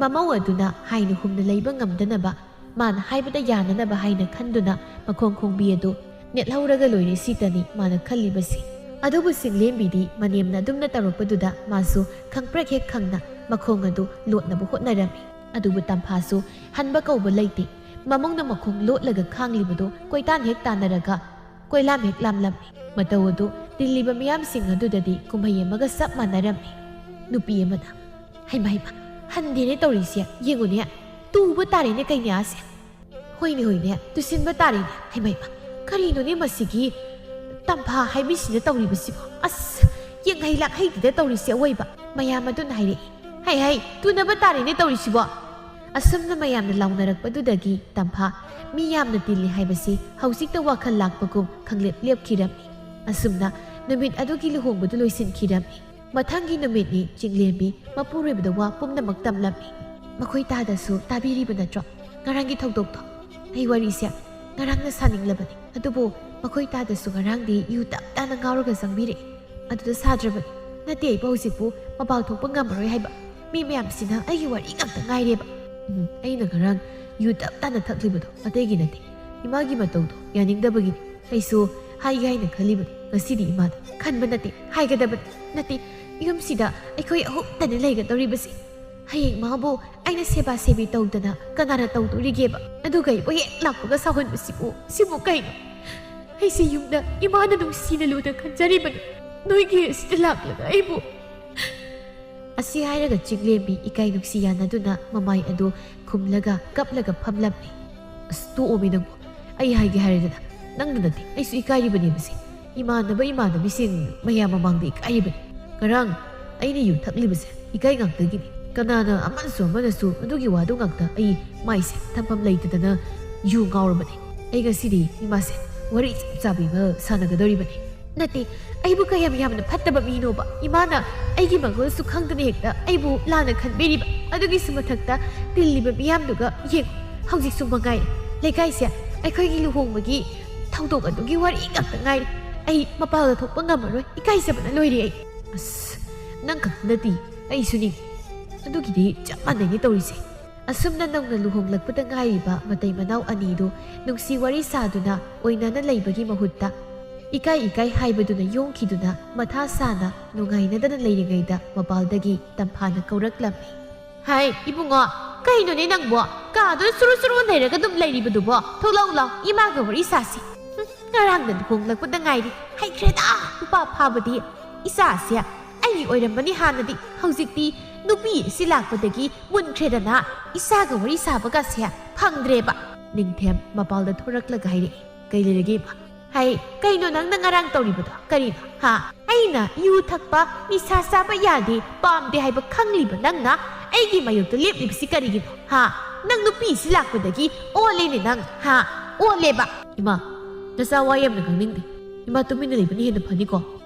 ꯃꯃꯧ ꯑꯗꯨꯅ ꯍꯥꯏꯅ ꯍꯨꯝꯅ ꯂꯩꯕ ꯉꯝꯗꯅꯕ, ꯃꯥꯅ ꯍꯥꯏꯕꯗ ꯌꯥꯅꯅꯕ ꯍꯥꯏꯅ ꯈꯟꯗꯨꯅ ꯃꯈꯣꯡ ꯈꯣꯡꯕꯤ ꯑꯗꯨ ꯅꯦꯠꯍꯧꯔꯒ ꯂꯣꯏꯔꯦ ꯁꯤꯇꯅꯤ ꯃꯥꯅ ꯈꯜꯂꯤꯕꯁꯤ꯫ ꯑꯗꯨꯕꯨ ꯆꯤꯡꯂꯦꯝꯕꯤꯗꯤ ꯃꯅꯦꯝꯅ ꯑꯗꯨꯝꯅ ꯇꯧꯔꯛꯄꯗꯨꯗ ꯃꯥꯁꯨ ꯈꯪꯄ꯭ꯔꯦꯛ ꯍꯦꯛ ꯈꯪꯅ ꯃꯈꯣꯡ ꯑꯗꯨ ꯂꯣꯠꯅꯕ ꯍꯣꯠꯅꯔꯝꯃꯤ꯫ ꯑꯗꯨꯕꯨ ꯇꯝꯐꯥꯁꯨ ꯍꯟꯕ ꯀꯧꯕ ꯂꯩꯇꯦ꯫ ꯃꯃꯧꯅ ꯃꯈꯣꯡ ꯂꯣꯠꯂꯒ ꯈꯥꯡꯂꯤꯕꯗꯨ ꯀꯣꯏꯇꯥꯟ ꯍꯦꯛ ꯇꯥꯟꯅꯔꯒ ꯀꯣꯏꯂꯥꯝ ꯍꯦꯛ ꯂꯥꯝꯂꯝꯃꯤ꯫ ꯃꯇꯧ ꯑꯗꯨ ꯇꯤꯜꯂꯤꯕ ꯃꯤꯌꯥꯝꯁꯤꯡ ꯑꯗꯨꯗꯗꯤ ꯀꯨꯝꯍꯩ ꯑꯃꯒ ꯆꯞ ꯃꯥꯟꯅꯔꯝꯃꯤ꯫ ꯅꯨꯄꯤ ꯑꯃꯅ, "ꯍꯩꯃ, ꯍꯩꯃ, ꯍꯟꯗꯦꯅꯦ ꯇꯧꯔꯤꯁꯦ, ꯌꯦꯡꯉꯨꯅꯦ, ꯇꯨꯕ ꯇꯥꯔꯦꯅꯦ ꯀꯩꯅꯥꯁꯦ꯫ ꯍꯣꯏꯅꯦ, ꯍꯣꯏꯅꯦ, ꯇꯨꯁꯤꯟꯕ ꯇꯥꯔꯦꯅꯦ꯫ ꯍꯩꯃ, ꯍꯩꯃ, ꯀꯔꯤꯅꯣꯅꯦ ꯃꯁꯤꯒꯤ ꯇꯝꯐꯥ ꯍꯥꯏꯕꯤꯁꯤꯅ ꯇꯧꯔꯤꯕꯁꯤꯕꯣ? ꯑꯁ, ꯌꯦꯡꯍꯩ ꯂꯥꯛꯍꯩꯗꯦꯗ ꯇꯧꯔꯤꯁꯦ ꯑꯋꯣꯏꯕ꯫" ꯃꯌꯥꯝ ꯑꯗꯨꯅ ꯍꯥꯏꯔꯛꯏ꯫ "ꯍꯩ, ꯍꯩ, ꯇꯨꯅꯕ ꯇꯥꯔꯦꯅꯦ ꯇꯧꯔꯤꯁꯤꯕꯣ!" ꯑꯁꯨꯝꯅ ꯃꯌꯥꯝꯅ ꯂꯥꯎꯅꯔꯛꯄꯗꯨꯗꯒꯤ ꯇꯝꯐꯥ ꯃꯤ ꯌꯥꯝꯅ ꯇꯤꯜꯂꯤ ꯍꯥꯏꯕꯁꯤ ꯍꯧꯖꯤꯛꯇ ꯋꯥꯈꯜ ꯂꯥꯛꯄꯒꯨꯝ ꯈꯪꯂꯦꯞ ꯂꯦꯞꯈꯤꯔꯝꯃꯤ꯫ ꯑꯁꯨꯝꯅ ꯅꯨꯃꯤꯠ ꯑꯗꯨꯒꯤ ꯂꯨꯍꯣꯡꯕꯗꯨ ꯂꯣꯏꯁꯤꯟꯈꯤꯔꯝꯃꯤ꯫ ꯃꯊꯪꯒꯤ ꯅꯨꯃꯤꯠꯅꯤ ꯆꯤꯡꯂꯦꯝꯕꯤ ꯃꯄꯨꯔꯣꯏꯕꯗ ꯋꯥ ꯄꯨꯝꯅꯃꯛ ꯇꯝꯂꯝꯃꯤ꯫ "ꯃꯈꯣꯏ ꯇꯥꯗꯁꯨ ꯇꯥꯕꯤꯔꯤꯕ ꯅꯠꯇ꯭ꯔꯣ ꯉꯔꯥꯡꯒꯤ ꯊꯧꯗꯣꯛꯇꯣ? ꯑꯩ ꯋꯥꯔꯤꯁꯦ ꯉꯔꯥꯡꯅ ꯁꯥꯅꯤꯡꯂꯕꯅꯤ, ꯑꯗꯨꯕꯨ ꯃꯈꯣꯏ ꯇꯥꯗꯁꯨ ꯉꯔꯥꯡꯗꯤ ꯌꯨ ꯇꯞ ꯇꯥꯅ ꯉꯥꯎꯔꯒ ꯆꯪꯕꯤꯔꯛꯑꯦ꯫ ꯑꯗꯨꯗ ꯁꯥꯗ꯭ꯔꯕꯅꯤ꯫ ꯅꯠꯇꯦ, ꯑꯩꯕꯨ ꯍꯧꯖꯤꯛꯄꯨ ꯃꯄꯥꯟ ꯊꯣꯛꯄ ꯉꯝꯃꯔꯣꯏ ꯍꯥꯏꯕ꯫ ꯃꯤ ꯃꯌꯥꯝꯁꯤꯅ ꯑꯩꯒꯤ ꯋꯥꯔꯤ ꯉꯥꯛꯇ ꯉꯥꯏꯔꯦꯕ꯫" "ꯎꯝ, ꯑꯩꯅ ꯉꯔꯥꯡ ꯌꯨ ꯇꯞ ꯇꯥꯅ ꯊꯛꯂꯤꯕꯗꯣ ꯑꯇꯩꯒꯤ ꯅꯠꯇꯦ꯫ ꯏꯃꯥꯒꯤ ꯃꯇꯧꯗꯣ ꯌꯥꯅꯤꯡꯗꯕꯒꯤꯅꯤ꯫ ꯑꯩꯁꯨ ꯍꯥꯏꯒꯦ ꯍꯥꯏꯅ ꯈꯜꯂꯤꯕꯅꯤ꯫ ꯉꯁꯤꯗꯤ ꯏꯃꯥꯗ ꯈꯟꯕ ꯅꯠꯇꯦ, ꯍꯥꯏꯒꯗꯕꯅꯤ꯫ ꯅꯠꯇꯦ, ꯌꯨꯝꯁꯤꯗ ꯑꯩꯈꯣꯏ ꯑꯍꯨꯝꯇꯅꯤ ꯂꯩꯒꯗꯧꯔꯤꯕꯁꯦ꯫ ꯍꯌꯦꯡ ꯃꯥꯕꯨ ꯑꯩꯅ ꯁꯦꯕꯥ ꯁꯦꯕꯤ ꯇꯧꯗꯅ ꯀꯅꯥꯅ ꯇꯧꯗꯣꯔꯤꯒꯦꯕ? ꯑꯗꯨꯒ ꯑꯩꯕꯨ ꯍꯦꯛ ꯂꯥꯛꯄꯒ ꯁꯥꯎꯍꯟꯕꯁꯤꯕꯨ, ꯁꯤꯕꯨ ꯀꯩꯅꯣ?" ꯑꯩꯁꯦ ꯌꯨꯝꯗ ꯏꯃꯥꯅ ꯅꯨꯡꯁꯤꯅ ꯂꯨꯅ ꯈꯟꯖꯔꯤꯕꯅꯤ꯫ ꯅꯣꯏꯒꯤ ꯑꯁꯤꯗ ꯂꯥꯛꯂꯒ ꯑꯩꯕꯨ꯫ ꯑꯁꯤ ꯍꯥꯏꯔꯒ ꯆꯤꯡꯂꯦꯝꯕꯤ ꯏꯀꯥꯏ ꯅꯨꯡꯁꯤ ꯌꯥꯅꯗꯨꯅ ꯃꯃꯥꯏ ꯑꯗꯨ ꯈꯨꯝꯂꯒ ꯀꯞꯂꯒ ꯐꯝꯂꯝꯃꯤ꯫ ꯑꯁ, ꯇꯣꯛꯑꯣꯃꯤ ꯅꯪꯕꯨ꯫ ꯑꯩ ꯍꯥꯏꯒꯦ ꯍꯥꯏꯔꯦꯗꯅ, ꯅꯪꯅ ꯅꯠꯇꯦ, ꯑꯩꯁꯨ ꯏꯀꯥꯏꯔꯤꯕꯅꯤꯕꯁꯦ꯫ ꯏꯃꯥꯟꯅꯕ ꯏꯃꯥꯟꯅꯕꯤꯁꯤꯡ ꯃꯌꯥꯝ ꯃꯃꯥꯡꯗ ꯏꯀꯥꯏꯔꯤꯕꯅꯤ꯫ ꯉꯔꯥꯡ ꯑꯩꯅ ꯌꯨ ꯊꯛꯂꯤꯕꯁꯦ ꯏꯀꯥꯏ ꯉꯥꯛꯇꯒꯤꯅꯤ꯫ ꯀꯅꯥꯅ ꯑꯃꯅꯁꯨ ꯑꯃꯅꯁꯨ ꯑꯗꯨꯒꯤ ꯋꯥꯗꯨ ꯉꯥꯛꯇ ꯑꯩ ꯃꯥꯏꯁꯦ ꯊꯝꯐꯝ ꯂꯩꯇꯗꯅ ꯌꯨ ꯉꯥꯎꯔꯕꯅꯤ꯫ ꯑꯩ ꯉꯁꯤꯗꯤ ꯏꯃꯥꯁꯦ ꯋꯥꯔꯤ ꯆꯞ ꯆꯥꯕꯤ ꯑꯃ ꯁꯥꯟꯅꯒꯗꯧꯔꯤꯕꯅꯤ꯫ ꯅꯠꯇꯦ, ꯑꯩꯕꯨ ꯀꯌꯥꯝ ꯌꯥꯝꯅ ꯐꯠꯇꯕ ꯃꯤꯅꯣꯕ? ꯏꯃꯥꯅ ꯑꯩꯒꯤ ꯃꯒꯨꯜꯁꯨ ꯈꯪꯗꯅ ꯍꯦꯛꯇ ꯑꯩꯕꯨ ꯂꯥꯟꯅ ꯈꯟꯕꯤꯔꯤꯕ꯫ ꯑꯗꯨꯒꯤꯁꯨ ꯃꯊꯛꯇ ꯇꯤꯜꯂꯤꯕ ꯃꯤꯌꯥꯝꯗꯨꯒ ꯌꯦꯡꯉꯨ, ꯍꯧꯖꯤꯛꯁꯨ ꯃꯉꯥꯏꯔꯦ꯫ ꯂꯩꯀꯥꯏꯁꯦ ꯑꯩꯈꯣꯏꯒꯤ ꯂꯨꯍꯣꯡꯕꯒꯤ ꯊꯧꯗꯣꯛ ꯑꯗꯨꯒꯤ ꯋꯥꯔꯤ ꯉꯥꯛꯇ ꯉꯥꯏꯔꯦ꯫ ꯑꯩ ꯃꯄꯥꯟꯗ ꯊꯣꯛꯄ ꯉꯝꯃꯔꯣꯏ, ꯏꯀꯥꯏꯖꯕꯅ ꯂꯣꯏꯔꯦ ꯑꯩ꯫ ꯑꯁ, ꯅꯪ ꯈꯛꯇ ꯅꯠꯇꯦ, ꯑꯩꯁꯨꯅꯤ꯫ ꯑꯗꯨꯒꯤꯗꯤ ꯆꯞ ꯃꯥꯟꯅꯩꯅꯦ ꯇꯧꯔꯤꯁꯦ꯫ ꯑꯁꯨꯝꯅ ꯅꯧꯅ ꯂꯨꯍꯣꯡꯂꯛꯄꯗ ꯉꯥꯏꯔꯤꯕ ꯃꯇꯩ ꯃꯅꯥꯎ ꯑꯅꯤꯗꯨ ꯅꯨꯡꯁꯤ ꯋꯥꯔꯤ ꯁꯥꯗꯨꯅ ꯑꯣꯏꯅꯅ ꯂꯩꯕꯒꯤ ꯃꯍꯨꯠꯇ ꯏꯀꯥꯏ ꯏꯀꯥꯏ ꯍꯥꯏꯕꯗꯨꯅ ꯌꯣꯡꯈꯤꯗꯨꯅ ꯃꯊꯥ ꯁꯥꯅ ꯅꯨꯡꯉꯥꯏꯅꯗꯅ ꯂꯩꯔꯤꯉꯩꯗ ꯃꯄꯥꯜꯗꯒꯤ ꯇꯝꯐꯥꯅ ꯀꯧꯔꯛꯂꯝꯃꯤ꯫ ꯍꯥꯏ, ꯏꯕꯨꯡꯉꯣ, ꯀꯩꯅꯣꯅꯦ ꯅꯪꯕꯣ? ꯀꯥꯗꯨꯗ ꯁꯨꯔꯨ ꯁꯨꯔꯨ ꯅꯩꯔꯒ ꯑꯗꯨꯝ ꯂꯩꯔꯤꯕꯗꯨꯕꯣ? ꯊꯣꯛꯂꯛꯎ ꯂꯥꯎ, ꯏꯃꯥꯒ ꯋꯥꯔꯤ ꯁꯥꯁꯤ꯫ ꯍꯨꯝ, ꯉꯔꯥꯡꯗ ꯂꯨꯍꯣꯡꯂꯛꯄꯗ ꯉꯥꯏꯔꯤ꯫ ꯍꯩꯈ꯭ꯔꯦꯗ, ꯅꯨꯄꯥ ꯐꯥꯕꯗꯤ꯫ ꯏꯆꯥꯁꯦ ꯑꯩꯒꯤ ꯑꯣꯏꯔꯝꯕꯅꯤ ꯍꯥꯟꯅꯗꯤ꯫ ꯍꯧꯖꯤꯛꯇꯤ ꯅꯨꯄꯤ ꯑꯁꯤ ꯂꯥꯛꯄꯗꯒꯤ ꯃꯨꯟꯈ꯭ꯔꯦꯗꯅ, ꯏꯆꯥꯒ ꯋꯥꯔꯤ ꯁꯥꯕꯒꯁꯦ ꯐꯪꯗ꯭ꯔꯦꯕ꯫ ꯅꯤꯡꯊꯦꯝ ꯃꯄꯥꯜꯗ ꯊꯣꯔꯛꯂꯒ ꯍꯥꯏꯔꯛꯏ꯫ ꯀꯩ ꯂꯩꯔꯒꯦ ꯏꯃꯥ? ꯍꯥꯏ, ꯀꯩꯅꯣ ꯅꯪꯅ ꯉꯔꯥꯡ ꯇꯧꯔꯤꯕꯗꯣ? ꯀꯔꯤꯅꯣ? ꯍꯥ? ꯑꯩꯅ ꯌꯨ ꯊꯛꯄ, ꯅꯤꯁꯥ ꯆꯥꯕ ꯌꯥꯗꯦ, ꯄꯥꯝꯗꯦ ꯍꯥꯏꯕ ꯈꯪꯂꯤꯕ ꯅꯪꯅ ꯑꯩꯒꯤ ꯃꯥꯌꯣꯛꯇ ꯂꯦꯞꯂꯤꯕꯁꯤ ꯀꯔꯤꯒꯤꯅꯣ? ꯍꯥ? ꯅꯪ ꯅꯨꯄꯤꯁꯤ ꯂꯥꯛꯄꯗꯒꯤ ꯑꯣꯜꯂꯦꯅꯦ ꯅꯪ, ꯍꯥ? ꯑꯣꯜꯂꯦꯕ꯫ ꯏꯃꯥ, ꯅꯆꯥ ꯋꯥ ꯌꯥꯝꯅ ꯉꯥꯡꯅꯤꯡꯗꯦ꯫ ꯏꯃꯥ ꯇꯨꯃꯤꯟꯅ ꯂꯩꯕꯅ ꯍꯦꯟꯅ ꯐꯅꯤꯀꯣ꯫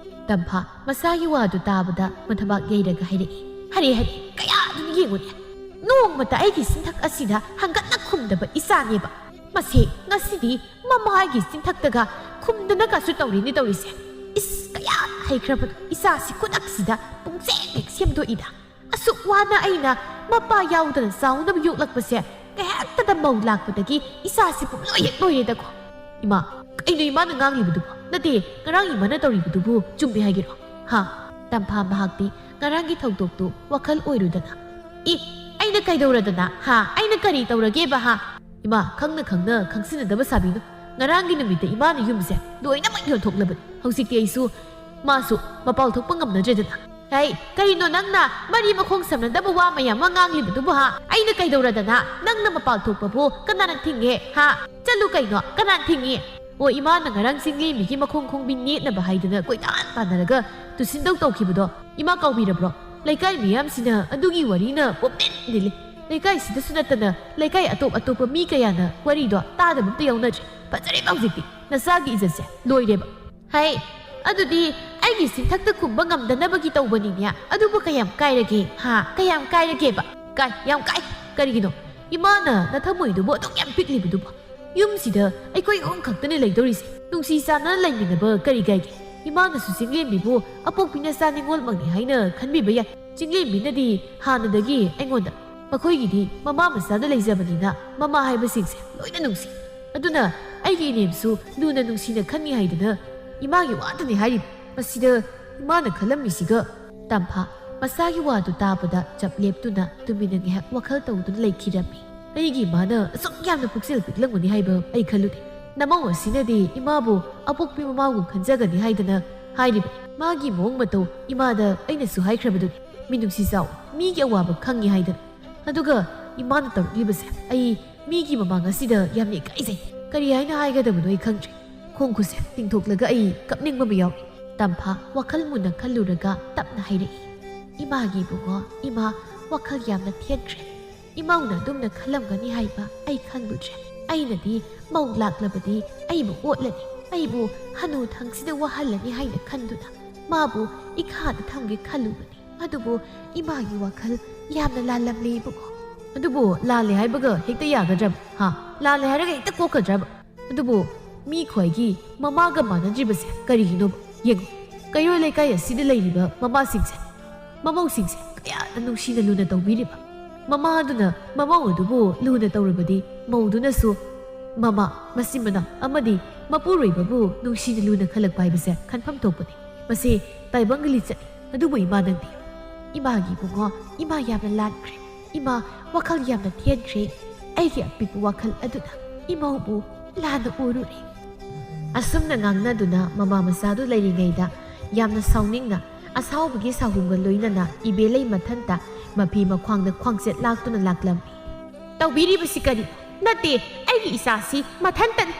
ꯇꯝꯐꯥ ꯃꯆꯥꯒꯤ ꯋꯥꯗꯨ ꯇꯥꯕꯗ ꯃꯊꯕꯥꯛ ꯌꯩꯔꯒ ꯍꯥꯏꯔꯛꯏ꯫ ꯍꯔꯦ ꯍꯔꯦ, ꯀꯌꯥꯗꯨꯅ ꯌꯦꯡꯉꯨꯅꯦ꯫ ꯅꯣꯡꯃꯇ ꯑꯩꯒꯤ ꯆꯤꯟꯊꯛ ꯑꯁꯤꯗ ꯍꯪꯒꯠꯅ ꯈꯨꯝꯗꯕ ꯏꯆꯥꯅꯦꯕ꯫ ꯃꯁꯤ ꯉꯁꯤꯗꯤ ꯃꯃꯥꯒꯤ ꯆꯤꯟꯊꯛꯇꯒ ꯈꯨꯝꯗꯅꯒꯁꯨ ꯇꯧꯔꯤꯅꯤ ꯇꯧꯔꯤꯁꯦ꯫ ꯏꯁ, ꯀꯌꯥ ꯍꯩꯈ꯭ꯔꯕꯅꯣ ꯏꯆꯥꯁꯤ ꯈꯨꯗꯛꯁꯤꯗ ꯄꯨꯡꯁꯦꯝ ꯍꯦꯛ ꯁꯦꯝꯗꯣꯛꯏꯗ꯫ ꯑꯁꯨꯛ ꯋꯥꯅ ꯑꯩꯅ ꯃꯄꯥ ꯌꯥꯎꯗꯅ ꯆꯥꯎꯅꯕ ꯌꯣꯛꯂꯛꯄꯁꯦ, ꯀꯩꯍꯦꯛꯇꯗ ꯃꯧ ꯂꯥꯛꯄꯗꯒꯤ ꯏꯆꯥꯁꯤ ꯄꯨꯡꯂꯣꯏ ꯍꯦꯛ ꯂꯣꯏꯔꯦꯗꯀꯣ꯫ ꯏꯃꯥ, ꯀꯩꯅꯣ ꯏꯃꯥꯅ ꯉꯥꯡꯂꯤꯕꯗꯨꯕꯣ? ꯅꯠꯇꯦ, ꯉꯔꯥꯡ ꯏꯃꯥꯅ ꯇꯧꯔꯤꯕꯗꯨꯕꯨ ꯆꯨꯝꯃꯦ ꯍꯥꯏꯒꯦꯔꯣ? ꯍꯥ? ꯇꯝꯐꯥ ꯃꯍꯥꯛꯇꯤ ꯉꯔꯥꯡꯒꯤ ꯊꯧꯗꯣꯛꯇꯨ ꯋꯥꯈꯜ ꯑꯣꯏꯔꯨꯗꯅ꯫ ꯏ, ꯑꯩꯅ ꯀꯩꯗꯧꯔꯗꯅ? ꯍꯥ? ꯑꯩꯅ ꯀꯔꯤ ꯇꯧꯔꯒꯦꯕ, ꯍꯥ? ꯏꯃꯥ, ꯈꯪꯅ ꯈꯪꯅ ꯈꯪꯁꯤꯟꯅꯗꯕ ꯁꯥꯕꯤꯅꯨ꯫ ꯉꯔꯥꯡꯒꯤ ꯅꯨꯃꯤꯠꯇ ꯏꯃꯥꯅ ꯌꯨꯝꯁꯦ ꯂꯣꯏꯅꯃꯛ ꯌꯣꯟꯊꯣꯛꯂꯕꯅꯤ꯫ ꯍꯧꯖꯤꯛꯇꯤ ꯑꯩꯁꯨ ꯃꯥꯁꯨ ꯃꯄꯥꯜ ꯊꯣꯛꯄ ꯉꯝꯅꯗ꯭ꯔꯦꯗꯅ꯫ ꯍꯩ, ꯀꯔꯤꯅꯣ ꯅꯪꯅ ꯃꯔꯤ ꯃꯈꯣꯡ ꯁꯝꯅꯗꯕ ꯋꯥ ꯃꯌꯥꯝ ꯑꯃ ꯉꯥꯡꯂꯤꯕꯗꯨꯕꯨ ꯍꯥ? ꯑꯩꯅ ꯀꯩꯗꯧꯔꯗꯅ? ꯅꯪꯅ ꯃꯄꯥꯜ ꯊꯣꯛꯄꯕꯨ ꯀꯅꯥꯅ ꯊꯤꯡꯉꯦ ꯍꯥ? ꯆꯠꯂꯨ ꯀꯩꯅꯣ, ꯀꯅꯥꯅ ꯊꯤꯡꯉꯤ? ꯑꯣ, ꯏꯃꯥꯅ ꯉꯔꯥꯡ ꯆꯤꯡꯂꯦꯝꯕꯤꯒꯤ ꯃꯈꯣꯡ ꯈꯣꯡꯕꯤ ꯅꯦꯠꯅꯕ ꯍꯥꯏꯗꯅ ꯀꯣꯏꯇꯥꯟ ꯇꯥꯟꯅꯔꯒ ꯇꯨꯁꯤꯟꯗꯧ ꯇꯧꯈꯤꯕꯗꯣ ꯏꯃꯥ ꯀꯥꯎꯕꯤꯔꯕ꯭ꯔꯣ? ꯂꯩꯀꯥꯏ ꯃꯤꯌꯥꯝꯁꯤꯅ ꯑꯗꯨꯒꯤ ꯋꯥꯔꯤꯅ ꯄꯨꯝꯅꯤꯟ ꯅꯤꯜꯂꯤ꯫ ꯂꯩꯀꯥꯏꯁꯤꯗꯁꯨ ꯅꯠꯇꯅ ꯂꯩꯀꯥꯏ ꯑꯇꯣꯞ ꯑꯇꯣꯞꯄ ꯃꯤ ꯀꯌꯥꯅ ꯋꯥꯔꯤꯗꯣ ꯇꯥꯗꯕ ꯑꯝꯇ ꯌꯥꯎꯅꯗ꯭ꯔꯤ꯫ ꯐꯖꯔꯦꯕ ꯍꯧꯖꯤꯛꯇꯤ꯫ ꯅꯆꯥꯒꯤ ꯏꯖꯠꯁꯦ ꯂꯣꯏꯔꯦꯕ꯫ ꯍꯩ, ꯑꯗꯨꯗꯤ ꯑꯩꯒꯤ ꯁꯤꯟꯊꯛꯇ ꯈꯨꯝꯕ ꯉꯝꯗꯅꯕꯒꯤ ꯇꯧꯕꯅꯤꯅꯦ꯫ ꯑꯗꯨꯕꯨ ꯀꯌꯥꯝ ꯀꯥꯏꯔꯒꯦ? ꯍꯥ? ꯀꯌꯥꯝ ꯀꯥꯏꯔꯒꯦꯕ? ꯀꯥꯏ, ꯌꯥꯝ ꯀꯥꯏ꯫ ꯀꯔꯤꯒꯤꯅꯣ? ꯏꯃꯥꯅ ꯅꯊꯃꯣꯏꯗꯨꯕꯨ ꯑꯗꯨꯛ ꯌꯥꯝ ꯄꯤꯛꯂꯤꯕꯗꯨꯕꯨ? ꯌꯨꯝꯁꯤꯗ ꯑꯩꯈꯣꯏ ꯑꯍꯨꯝ ꯈꯛꯇꯅꯤ ꯂꯩꯗꯧꯔꯤꯁꯦ꯫ ꯅꯨꯡꯁꯤ ꯆꯥꯟꯅꯅ ꯂꯩꯃꯤꯟꯅꯕ ꯀꯔꯤ ꯀꯥꯏꯒꯦ? ꯏꯃꯥꯅꯁꯨ ꯆꯤꯡꯂꯦꯝꯕꯤꯕꯨ ꯑꯄꯣꯛꯄꯤ ꯅꯆꯥ ꯅꯤꯉꯣꯜꯃꯛꯅꯤ ꯍꯥꯏꯅ ꯈꯟꯕꯤꯕ ꯌꯥꯏ꯫ ꯆꯤꯡꯂꯦꯝꯕꯤꯅꯗꯤ ꯍꯥꯟꯅꯗꯒꯤ ꯑꯩꯉꯣꯟꯗ ꯃꯈꯣꯏꯒꯤꯗꯤ ꯃꯃꯥ ꯃꯆꯥꯗ ꯂꯩꯖꯕꯅꯤꯅ ꯃꯃꯥ ꯍꯥꯏꯕꯁꯤꯡꯁꯦ ꯂꯣꯏꯅ ꯅꯨꯡꯁꯤ꯫ ꯑꯗꯨꯅ ꯑꯩꯒꯤ ꯏꯅꯦꯝꯁꯨ ꯂꯨꯅ ꯅꯨꯡꯁꯤꯅ ꯈꯟꯅꯤ ꯍꯥꯏꯗꯅ ꯏꯃꯥꯒꯤ ꯋꯥꯇꯅꯤ ꯍꯥꯏꯔꯤꯕ꯫ ꯃꯁꯤꯗ ꯏꯃꯥꯅ ꯈꯜꯂꯝꯃꯤꯁꯤꯒ ꯇꯝꯐꯥ ꯃꯁꯥꯒꯤ ꯋꯥꯗꯨ ꯇꯥꯕꯗ ꯆꯞ ꯂꯦꯞꯇꯨꯅ ꯇꯨꯃꯤꯟꯅ ꯉꯥꯏꯍꯥꯛ ꯋꯥꯈꯜ ꯇꯧꯗꯨꯅ ꯂꯩꯈꯤꯔꯝꯃꯤ꯫ ꯑꯩꯒꯤ ꯏꯃꯥꯅ ꯑꯁꯨꯛ ꯌꯥꯝꯅ ꯄꯨꯛꯆꯦꯜ ꯄꯤꯛꯂꯝꯒꯅꯤ ꯍꯥꯏꯕ ꯑꯩ ꯈꯜꯂꯨꯗꯦ꯫ ꯅꯃꯧ ꯑꯁꯤꯅꯗꯤ ꯏꯃꯥꯕꯨ ꯑꯄꯣꯛꯄꯤ ꯃꯃꯥꯒꯨꯝ ꯈꯟꯖꯒꯅꯤ ꯍꯥꯏꯗꯅ ꯍꯥꯏꯔꯤꯕꯅꯤ꯫ ꯃꯥꯒꯤ ꯃꯑꯣꯡ ꯃꯇꯧ ꯏꯃꯥꯗ ꯑꯩꯅꯁꯨ ꯍꯥꯏꯈ꯭ꯔꯕꯗꯨꯅꯤ, "ꯃꯤꯅꯨꯡꯁꯤ ꯆꯥꯎ, ꯃꯤꯒꯤ ꯑꯋꯥꯕ ꯈꯪꯉꯤ" ꯍꯥꯏꯗꯅ꯫ ꯑꯗꯨꯒ ꯏꯃꯥꯅ ꯇꯧꯔꯛꯂꯤꯕꯁꯦ ꯑꯩ ꯃꯤꯒꯤ ꯃꯃꯥꯡ ꯑꯁꯤꯗ ꯌꯥꯝꯅ ꯏꯀꯥꯏꯖꯩ꯫ ꯀꯔꯤ ꯍꯥꯏꯅ ꯍꯥꯏꯒꯗꯕꯅꯣ ꯑꯩ ꯈꯪꯗ꯭ꯔꯦ꯫ ꯈꯣꯡ ꯈꯨꯠꯁꯦ ꯇꯤꯡꯊꯣꯛꯂꯒ ꯑꯩ ꯀꯞꯅꯤꯡꯕ ꯑꯃ ꯌꯥꯎꯔꯤ꯫ ꯇꯝꯐꯥ ꯋꯥꯈꯜ ꯃꯨꯟꯅ ꯈꯜꯂꯨꯔꯒ ꯇꯞꯅ ꯍꯥꯏꯔꯛꯏ, "ꯏꯃꯥꯒꯤ ꯏꯕꯨꯡꯉꯣ, ꯏꯃꯥ ꯋꯥꯈꯜ ꯌꯥꯝꯅ ꯊꯦꯟꯈ꯭ꯔꯦ꯫ ꯏꯃꯧꯅ ꯑꯗꯨꯝꯅ ꯈꯜꯂꯝꯒꯅꯤ ꯍꯥꯏꯕ ꯑꯩ ꯈꯪꯂꯨꯗ꯭ꯔꯦ꯫ ꯑꯩꯅꯗꯤ ꯃꯧ ꯂꯥꯛꯂꯕꯗꯤ ꯑꯩꯕꯨ ꯑꯣꯠꯂꯅꯤ, ꯑꯩꯕꯨ ꯍꯅꯨ ꯊꯪꯁꯤꯗ ꯋꯥꯍꯜꯂꯅꯤ ꯍꯥꯏꯅ ꯈꯟꯗꯨꯅ ꯃꯥꯕꯨ ꯏꯈꯥꯗ ꯊꯝꯒꯦ ꯈꯜꯂꯨꯕꯅꯤ꯫ ꯑꯗꯨꯕꯨ ꯏꯃꯥꯒꯤ ꯋꯥꯈꯜ ꯌꯥꯝꯅ ꯂꯥꯜꯂꯝꯂꯦ ꯏꯕꯨꯡꯉꯣ꯫" ꯑꯗꯨꯕꯨ ꯂꯥꯜꯂꯦ ꯍꯥꯏꯕꯒ ꯍꯦꯛꯇ ꯌꯥꯒꯗ꯭ꯔꯕ? ꯍꯥ? ꯂꯥꯜꯂꯦ ꯍꯥꯏꯔꯒ ꯍꯦꯛꯇ ꯀꯣꯛꯀꯗ꯭ꯔꯕ? ꯑꯗꯨꯕꯨ ꯃꯤ ꯈ꯭ꯋꯥꯏꯒꯤ ꯃꯃꯥꯒ ꯃꯥꯟꯅꯗ꯭ꯔꯤꯕꯁꯦ ꯀꯔꯤꯒꯤꯅꯣꯕ? ꯌꯦꯡꯉꯨ, ꯀꯩꯔꯣꯜ ꯂꯩꯀꯥꯏ ꯑꯁꯤꯗ ꯂꯩꯔꯤꯕ ꯃꯃꯥꯁꯤꯡꯁꯦ, ꯃꯃꯧꯁꯤꯡꯁꯦ ꯀꯌꯥꯗ ꯅꯨꯡꯁꯤꯅ ꯂꯨꯅ ꯇꯧꯕꯤꯔꯤꯕ꯫ ꯃꯃꯥ ꯑꯗꯨꯅ ꯃꯃꯧ ꯑꯗꯨꯕꯨ ꯂꯨꯅ ꯇꯧꯔꯕꯗꯤ ꯃꯧꯗꯨꯅꯁꯨ ꯃꯃꯥ, ꯃꯆꯤꯟ ꯃꯅꯥꯎ ꯑꯃꯗꯤ ꯃꯄꯨꯔꯣꯏꯕꯕꯨ ꯅꯨꯡꯁꯤꯅ ꯂꯨꯅ ꯈꯜꯂꯛꯄ ꯍꯥꯏꯕꯁꯦ ꯈꯟꯐꯝ ꯊꯣꯛꯄꯅꯤ꯫ ꯃꯁꯤ ꯇꯥꯏꯕꯪꯒꯤ ꯂꯤꯆꯠꯅꯤ꯫ ꯑꯗꯨꯕꯨ ꯏꯃꯥ ꯅꯪꯗꯤ? ꯏꯃꯥꯒꯤ ꯏꯕꯨꯡꯉꯣ, ꯏꯃꯥ ꯌꯥꯝꯅ ꯂꯥꯟꯈ꯭ꯔꯦ꯫ ꯏꯃꯥ ꯋꯥꯈꯜ ꯌꯥꯝꯅ ꯊꯦꯟꯈ꯭ꯔꯦ꯫ ꯑꯩꯒꯤ ꯑꯄꯤꯛꯄ ꯋꯥꯈꯜ ꯑꯗꯨꯅ ꯏꯃꯧꯕꯨ ꯂꯥꯟꯅ ꯎꯔꯨꯔꯦ꯫ ꯑꯁꯨꯝꯅ ꯉꯥꯡꯅꯗꯨꯅ ꯃꯃꯥ ꯃꯆꯥꯗꯨ ꯂꯩꯔꯤꯉꯩꯗ ꯌꯥꯝꯅ ꯁꯥꯎꯅꯤꯡꯅ ꯑꯁꯥꯎꯕꯒꯤ ꯁꯥꯍꯨꯝꯒ ꯂꯣꯏꯅꯅ ꯏꯕꯦꯂꯩ ꯃꯊꯟꯇ ꯃꯐꯤ ꯃꯈ꯭ꯋꯥꯡꯗ ꯈ꯭ꯋꯥꯡꯆꯦꯠ ꯂꯥꯛꯇꯨꯅ ꯂꯥꯛꯂꯝꯃꯤ꯫ "ꯇꯧꯕꯤꯔꯤꯕꯁꯤ ꯀꯔꯤ? ꯅꯠꯇꯦ, ꯑꯩꯒꯤ ꯏꯆꯥꯁꯤ ꯃꯊꯟꯇꯅꯤ꯫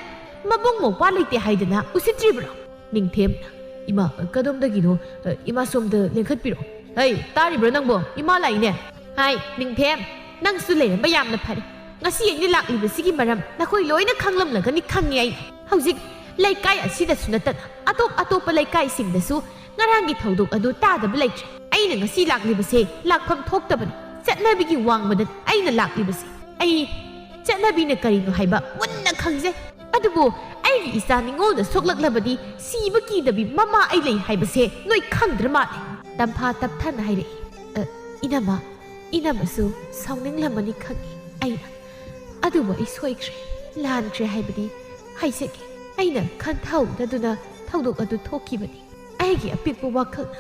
ꯃꯕꯨꯡ ꯃꯧꯄ꯭ꯋꯥ ꯂꯩꯇꯦ ꯍꯥꯏꯗꯅ ꯎꯁꯤꯠꯇ꯭ꯔꯤꯕ꯭ꯔꯣ?" ꯅꯤꯡꯊꯦꯝꯅ, "ꯏꯃꯥ, ꯀꯗꯣꯝꯗꯒꯤꯅꯣ? ꯑ, ꯏꯃꯥ ꯁꯣꯝꯗ ꯂꯦꯡꯈꯠꯄꯤꯔꯛꯑꯣ꯫ ꯍꯩ, ꯇꯥꯔꯤꯕ꯭ꯔꯣ ꯅꯪꯕꯣ? ꯏꯃꯥ ꯂꯥꯛꯏꯅꯦ꯫" "ꯍꯥꯏ, ꯅꯤꯡꯊꯦꯝ, ꯅꯪꯁꯨ ꯂꯩꯔꯝꯕ ꯌꯥꯝꯅ ꯐꯔꯦ꯫ ꯉꯁꯤ ꯑꯩꯅ ꯂꯥꯛꯂꯤꯕꯁꯤꯒꯤ ꯃꯔꯝ ꯅꯈꯣꯏ ꯂꯣꯏꯅ ꯈꯪꯂꯝꯂꯒꯅꯤ ꯈꯪꯉꯤ ꯑꯩ꯫ ꯍꯧꯖꯤꯛ ꯂꯩꯀꯥꯏ ꯑꯁꯤꯗꯁꯨ ꯅꯠꯇꯅ ꯑꯇꯣꯞ ꯑꯇꯣꯞꯄ ꯂꯩꯀꯥꯏꯁꯤꯡꯗꯁꯨ ꯉꯔꯥꯡꯒꯤ ꯊꯧꯗꯣꯛ ꯑꯗꯨ ꯇꯥꯗꯕ ꯂꯩꯇ꯭ꯔꯦ꯫ ꯑꯩꯅ ꯉꯁꯤ ꯂꯥꯛꯂꯤꯕꯁꯦ ꯂꯥꯛꯐꯝ ꯊꯣꯛꯇꯕꯅꯤ꯫ ꯆꯠꯅꯕꯤꯒꯤ ꯋꯥꯡꯃꯗ ꯑꯩꯅ ꯂꯥꯛꯂꯤꯕꯁꯦ꯫ ꯑꯩ ꯆꯠꯅꯕꯤꯅ ꯀꯔꯤꯅꯣ ꯍꯥꯏꯕ ꯃꯨꯟꯅ ꯈꯪꯖꯩ꯫ ꯑꯗꯨꯕꯨ ꯑꯩꯒꯤ ꯏꯆꯥ ꯅꯤꯉꯣꯜꯗ ꯁꯣꯛꯂꯛꯂꯕꯗꯤ ꯁꯤꯕ ꯀꯤꯗꯕꯤ ꯃꯃꯥ ꯑꯩ ꯂꯩ ꯍꯥꯏꯕꯁꯦ ꯅꯣꯏ ꯈꯪꯗ꯭ꯔ ꯃꯥꯜꯂꯦ꯫" ꯇꯝꯐꯥ ꯇꯞꯊꯅ ꯍꯥꯏꯔꯛꯏ꯫ "ꯑ, ꯏꯅꯝꯃ, ꯏꯅꯝꯃꯁꯨ ꯁꯥꯎꯅꯤꯡꯂꯝꯃꯅꯤ ꯈꯪꯉꯤ ꯑꯩꯅ꯫ ꯑꯗꯨꯕꯨ ꯑꯩ ꯁꯣꯏꯈ꯭ꯔꯦ, ꯂꯥꯟꯈ꯭ꯔꯦ ꯍꯥꯏꯕꯗꯤ ꯍꯥꯏꯖꯒꯦ꯫ ꯑꯩꯅ ꯈꯟꯊꯍꯧꯗꯗꯨꯅ ꯊꯧꯗꯣꯛ ꯑꯗꯨ ꯊꯣꯛꯈꯤꯕꯅꯤ꯫ ꯑꯩꯒꯤ ꯑꯄꯤꯛꯄ ꯋꯥꯈꯜꯅ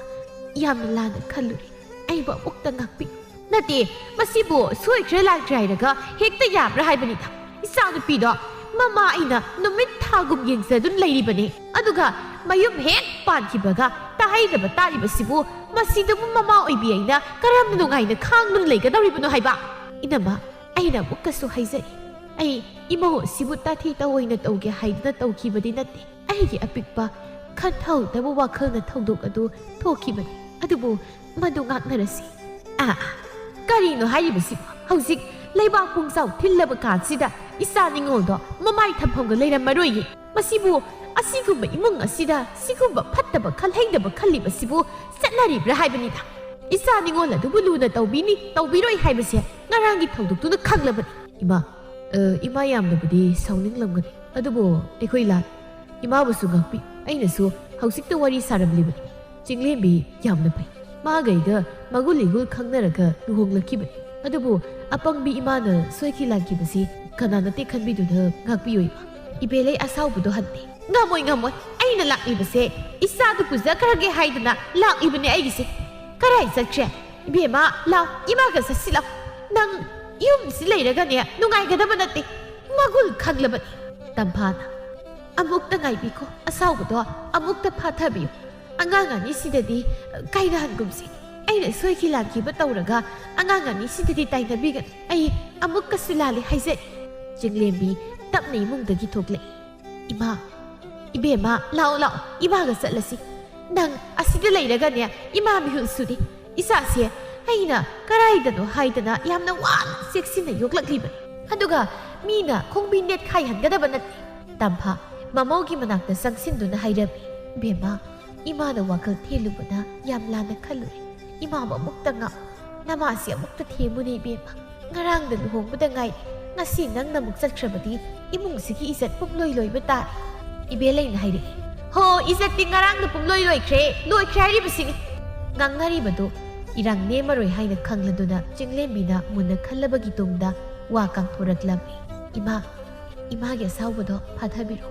ꯌꯥꯝꯅ ꯂꯥꯟꯅ ꯈꯜꯂꯨꯔꯦ꯫ ꯑꯩꯕꯨ ꯑꯃꯨꯛꯇ ꯉꯥꯛꯄꯤꯌꯨ꯫" "ꯅꯠꯇꯦ, ꯃꯁꯤꯕꯨ ꯁꯣꯏꯈ꯭ꯔꯦ ꯂꯥꯟꯈ꯭ꯔꯦ ꯍꯥꯏꯔꯒ ꯍꯦꯛꯇ ꯌꯥꯕ꯭ꯔꯥ ꯍꯥꯏꯕꯅꯤꯗ꯫ ꯏꯆꯥꯅꯨꯄꯤꯗꯣ ꯃꯃꯥ ꯑꯩꯅ ꯅꯨꯃꯤꯠ ꯊꯥꯒꯨꯝ ꯌꯦꯡꯖꯗꯨꯅ ꯂꯩꯔꯤꯕꯅꯤ꯫ ꯑꯗꯨꯒ ꯃꯌꯨꯝ ꯍꯦꯛ ꯄꯥꯟꯈꯤꯕꯒ ꯇꯥꯍꯩꯗꯕ ꯇꯥꯔꯤꯕꯁꯤꯕꯨ ꯃꯁꯤꯗꯕꯨ ꯃꯃꯥ ꯑꯣꯏꯕꯤ ꯑꯩꯅ ꯀꯔꯝꯅ ꯅꯨꯡꯉꯥꯏꯅ ꯈꯥꯡꯗꯨꯅ ꯂꯩꯒꯗꯧꯔꯤꯕꯅꯣ ꯍꯥꯏꯕ?" "ꯏꯅꯝꯃ, ꯑꯩꯅ ꯑꯃꯨꯛꯀꯁꯨ ꯍꯥꯏꯖꯔꯤ, ꯑꯩ ꯏꯃꯧ ꯑꯁꯤꯕꯨ ꯇꯥꯊꯤ ꯇꯥꯑꯣꯏꯅ ꯇꯧꯒꯦ ꯍꯥꯏꯗꯨꯅ ꯇꯧꯈꯤꯕꯗꯤ ꯅꯠꯇꯦ꯫ ꯑꯩꯒꯤ ꯑꯄꯤꯛꯄ ꯈꯟꯊꯍꯧꯗꯕ ꯋꯥꯈꯜꯅ ꯊꯧꯗꯣꯛ ꯑꯗꯨ ꯊꯣꯛꯈꯤꯕꯅꯤ꯫ ꯑꯗꯨꯕꯨ ꯃꯗꯨ ꯉꯥꯛꯅꯔꯁꯤ꯫" "ꯑꯥ, ꯑꯥ, ꯀꯔꯤꯅꯣ ꯍꯥꯏꯔꯤꯕꯁꯤꯕꯨ? ꯍꯧꯖꯤꯛ ꯂꯩꯕꯥꯛ ꯄꯨꯡꯖꯥꯎ ꯊꯤꯜꯂꯕ ꯀꯥꯟꯁꯤꯗ ꯏꯆꯥ ꯅꯤꯉꯣꯜꯗꯣ ꯃꯃꯥꯏ ꯊꯝꯐꯝꯒ ꯂꯩꯔꯝꯃꯔꯣꯏꯌꯦ꯫ ꯃꯁꯤꯕꯨ ꯑꯁꯤꯒꯨꯝꯕ ꯏꯃꯨꯡ ꯑꯁꯤꯗ ꯁꯤꯒꯨꯝꯕ ꯐꯠꯇꯕ ꯈꯜꯍꯩꯗꯕ ꯈꯜꯂꯤꯕꯁꯤꯕꯨ ꯆꯠꯅꯔꯤꯕ꯭ꯔꯥ ꯍꯥꯏꯕꯅꯤꯗ꯫ ꯏꯆꯥ ꯅꯤꯉꯣꯜ ꯑꯗꯨꯕꯨ ꯂꯨꯅ ꯇꯧꯕꯤꯅꯤ, ꯇꯧꯕꯤꯔꯣꯏ ꯍꯥꯏꯕꯁꯦ ꯉꯔꯥꯡꯒꯤ ꯊꯧꯗꯣꯛꯇꯨꯅ ꯈꯪꯂꯕꯅꯤ꯫" "ꯏꯃꯥ, ꯑ, ꯏꯃꯥ ꯌꯥꯝꯅꯕꯨꯗꯤ ꯁꯥꯎꯅꯤꯡꯂꯝꯒꯅꯤ, ꯑꯗꯨꯕꯨ ꯑꯩꯈꯣꯏ ꯂꯥꯟ ꯏꯃꯥꯕꯨꯁꯨ ꯉꯥꯛꯄꯤ꯫" ꯑꯩꯅꯁꯨ ꯍꯧꯖꯤꯛꯇ ꯋꯥꯔꯤ ꯁꯥꯔꯝꯂꯤꯕꯅꯤ꯫ ꯆꯤꯡꯂꯦꯝꯕꯤ ꯌꯥꯝꯅ ꯐꯩ꯫ ꯃꯥꯒ ꯑꯩꯒ ꯃꯒꯨꯟ ꯏꯒꯨꯜ ꯈꯪꯅꯔꯒ ꯂꯨꯍꯣꯡꯂꯛꯈꯤꯕꯅꯤ꯫ ꯑꯗꯨꯕꯨ ꯑꯄꯪꯕꯤ ꯏꯃꯥꯅ ꯁꯣꯏꯈꯤ ꯂꯥꯟꯈꯤꯕꯁꯤ ꯀꯅꯥ ꯅꯠꯇꯦ ꯈꯟꯕꯤꯗꯨꯅ ꯉꯥꯛꯄꯤꯌꯨ ꯏꯃꯥ꯫ ꯏꯕꯦꯂꯩ ꯑꯁꯥꯎꯕꯗꯣ ꯍꯟꯗꯦ꯫ "ꯉꯝꯃꯣꯏ, ꯉꯝꯃꯣꯏ꯫ ꯑꯩꯅ ꯂꯥꯛꯂꯤꯕꯁꯦ ꯏꯆꯥꯗꯨ ꯄꯨꯖꯈ꯭ꯔꯒꯦ ꯍꯥꯏꯗꯅ ꯂꯥꯛꯂꯤꯕꯅꯦ ꯑꯩꯒꯤꯁꯦ꯫ ꯀꯔꯥꯏ ꯆꯠꯈ꯭ꯔꯦ? ꯏꯕꯦꯝꯃ, ꯂꯥꯎ, ꯏꯃꯥꯒ ꯆꯠꯁꯤ ꯂꯥꯎ꯫ ꯅꯪ ꯌꯨꯝꯁꯤ ꯂꯩꯔꯒꯅꯦ ꯅꯨꯡꯉꯥꯏꯒꯗꯕ ꯅꯠꯇꯦ꯫ ꯃꯒꯨꯟ ꯈꯪꯂꯕꯅꯤ꯫" ꯇꯝꯐꯥꯅ, "ꯑꯃꯨꯛꯇ ꯉꯥꯏꯕꯤꯈꯣ, ꯑꯁꯥꯎꯕꯗꯣ ꯑꯃꯨꯛꯇ ꯐꯥꯊꯕꯤꯌꯨ꯫ ꯑꯉꯥꯡ ꯑꯅꯤꯁꯤꯗꯗꯤ ꯀꯥꯏꯅꯍꯟꯒꯨꯝꯁꯤ꯫ ꯑꯩꯅ ꯁꯣꯏꯈꯤ ꯂꯥꯟꯈꯤꯕ ꯇꯧꯔꯒ ꯑꯉꯥꯡ ꯑꯅꯤꯁꯤꯗꯗꯤ ꯇꯥꯏꯅꯕꯤꯒꯅꯨ꯫ ꯑꯩ ꯑꯃꯨꯛꯀꯁꯨ ꯂꯥꯜꯂꯦ ꯍꯥꯏꯖꯔꯤ꯫" ꯆꯤꯡꯂꯦꯝꯕꯤ ꯇꯞꯅ ꯏꯃꯨꯡꯗꯒꯤ ꯊꯣꯛꯂꯛꯏ꯫ "ꯏꯃꯥ, ꯏꯕꯦꯝꯃ, ꯂꯥꯛꯑꯣ, ꯂꯥꯛꯑꯣ, ꯏꯃꯥꯒ ꯆꯠꯂꯁꯤ꯫ ꯅꯪ ꯑꯁꯤꯗ ꯂꯩꯔꯒꯅꯦ, ꯏꯃꯥ ꯃꯤꯍꯨꯜ ꯁꯨꯗꯦ꯫ ꯏꯆꯥꯁꯦ ꯑꯩꯅ ꯀꯔꯥꯏꯗꯅꯣ ꯍꯥꯏꯗꯅ ꯌꯥꯝꯅ ꯋꯥꯅ ꯆꯦꯛꯁꯤꯟꯅ ꯌꯣꯛꯂꯛꯂꯤꯕꯅꯤ꯫ ꯑꯗꯨꯒ ꯃꯤꯅ ꯈꯣꯡꯕꯤ ꯅꯦꯠꯈꯥꯏꯍꯟꯒꯗꯕ ꯅꯠꯇꯦ꯫" ꯇꯝꯐꯥ ꯃꯃꯧꯒꯤ ꯃꯅꯥꯛꯇ ꯆꯪꯁꯤꯟꯗꯨꯅ ꯍꯥꯏꯔꯝꯃꯤ꯫ "ꯏꯕꯦꯝꯃ, ꯏꯃꯥꯅ ꯋꯥꯈꯜ ꯊꯦꯜꯂꯨꯕꯅ ꯌꯥꯝ ꯂꯥꯟꯅ ꯈꯜꯂꯨꯔꯦ꯫ ꯏꯃꯥꯕꯨ ꯑꯃꯨꯛꯇ ꯉꯥꯛꯑꯣ꯫ ꯅꯃꯥꯁꯤ ꯑꯃꯨꯛꯇ ꯊꯦꯝꯃꯨꯅꯦ ꯏꯕꯦꯝꯃ꯫ ꯉꯔꯥꯡꯗ ꯂꯨꯍꯣꯡꯕꯗ ꯉꯥꯏꯔꯤ꯫ ꯉꯁꯤ ꯅꯪꯅ ꯑꯃꯨꯛ ꯆꯠꯈ꯭ꯔꯕꯗꯤ ꯏꯃꯨꯡꯁꯤꯒꯤ ꯏꯖꯠ ꯄꯨꯝꯂꯣꯏ ꯂꯣꯏꯕ ꯇꯥꯔꯦ꯫" ꯏꯕꯦꯂꯩꯅ ꯍꯥꯏꯔꯛꯏ꯫ "ꯍꯣ, ꯏꯖꯠꯇꯤ ꯉꯔꯥꯡꯅ ꯄꯨꯝꯂꯣꯏ ꯂꯣꯏꯈ꯭ꯔꯦ꯫ ꯂꯣꯏꯈ꯭ꯔꯦ ꯍꯥꯏꯔꯤꯕꯁꯤꯅꯤ꯫" ꯉꯥꯡꯅꯔꯤꯕꯗꯨ ꯏꯔꯥꯡ ꯅꯦꯝꯃꯔꯣꯏ ꯍꯥꯏꯅ ꯈꯪꯂꯗꯨꯅ ꯆꯤꯡꯂꯦꯝꯕꯤꯅ ꯃꯨꯟꯅ ꯈꯜꯂꯕꯒꯤ ꯇꯨꯡꯗ ꯋꯥ ꯀꯥꯡꯊꯣꯔꯛꯂꯝꯃꯤ꯫ "ꯏꯃꯥ, ꯏꯃꯥꯒꯤ ꯑꯁꯥꯎꯕꯗꯣ ꯐꯥꯊꯕꯤꯔꯣ꯫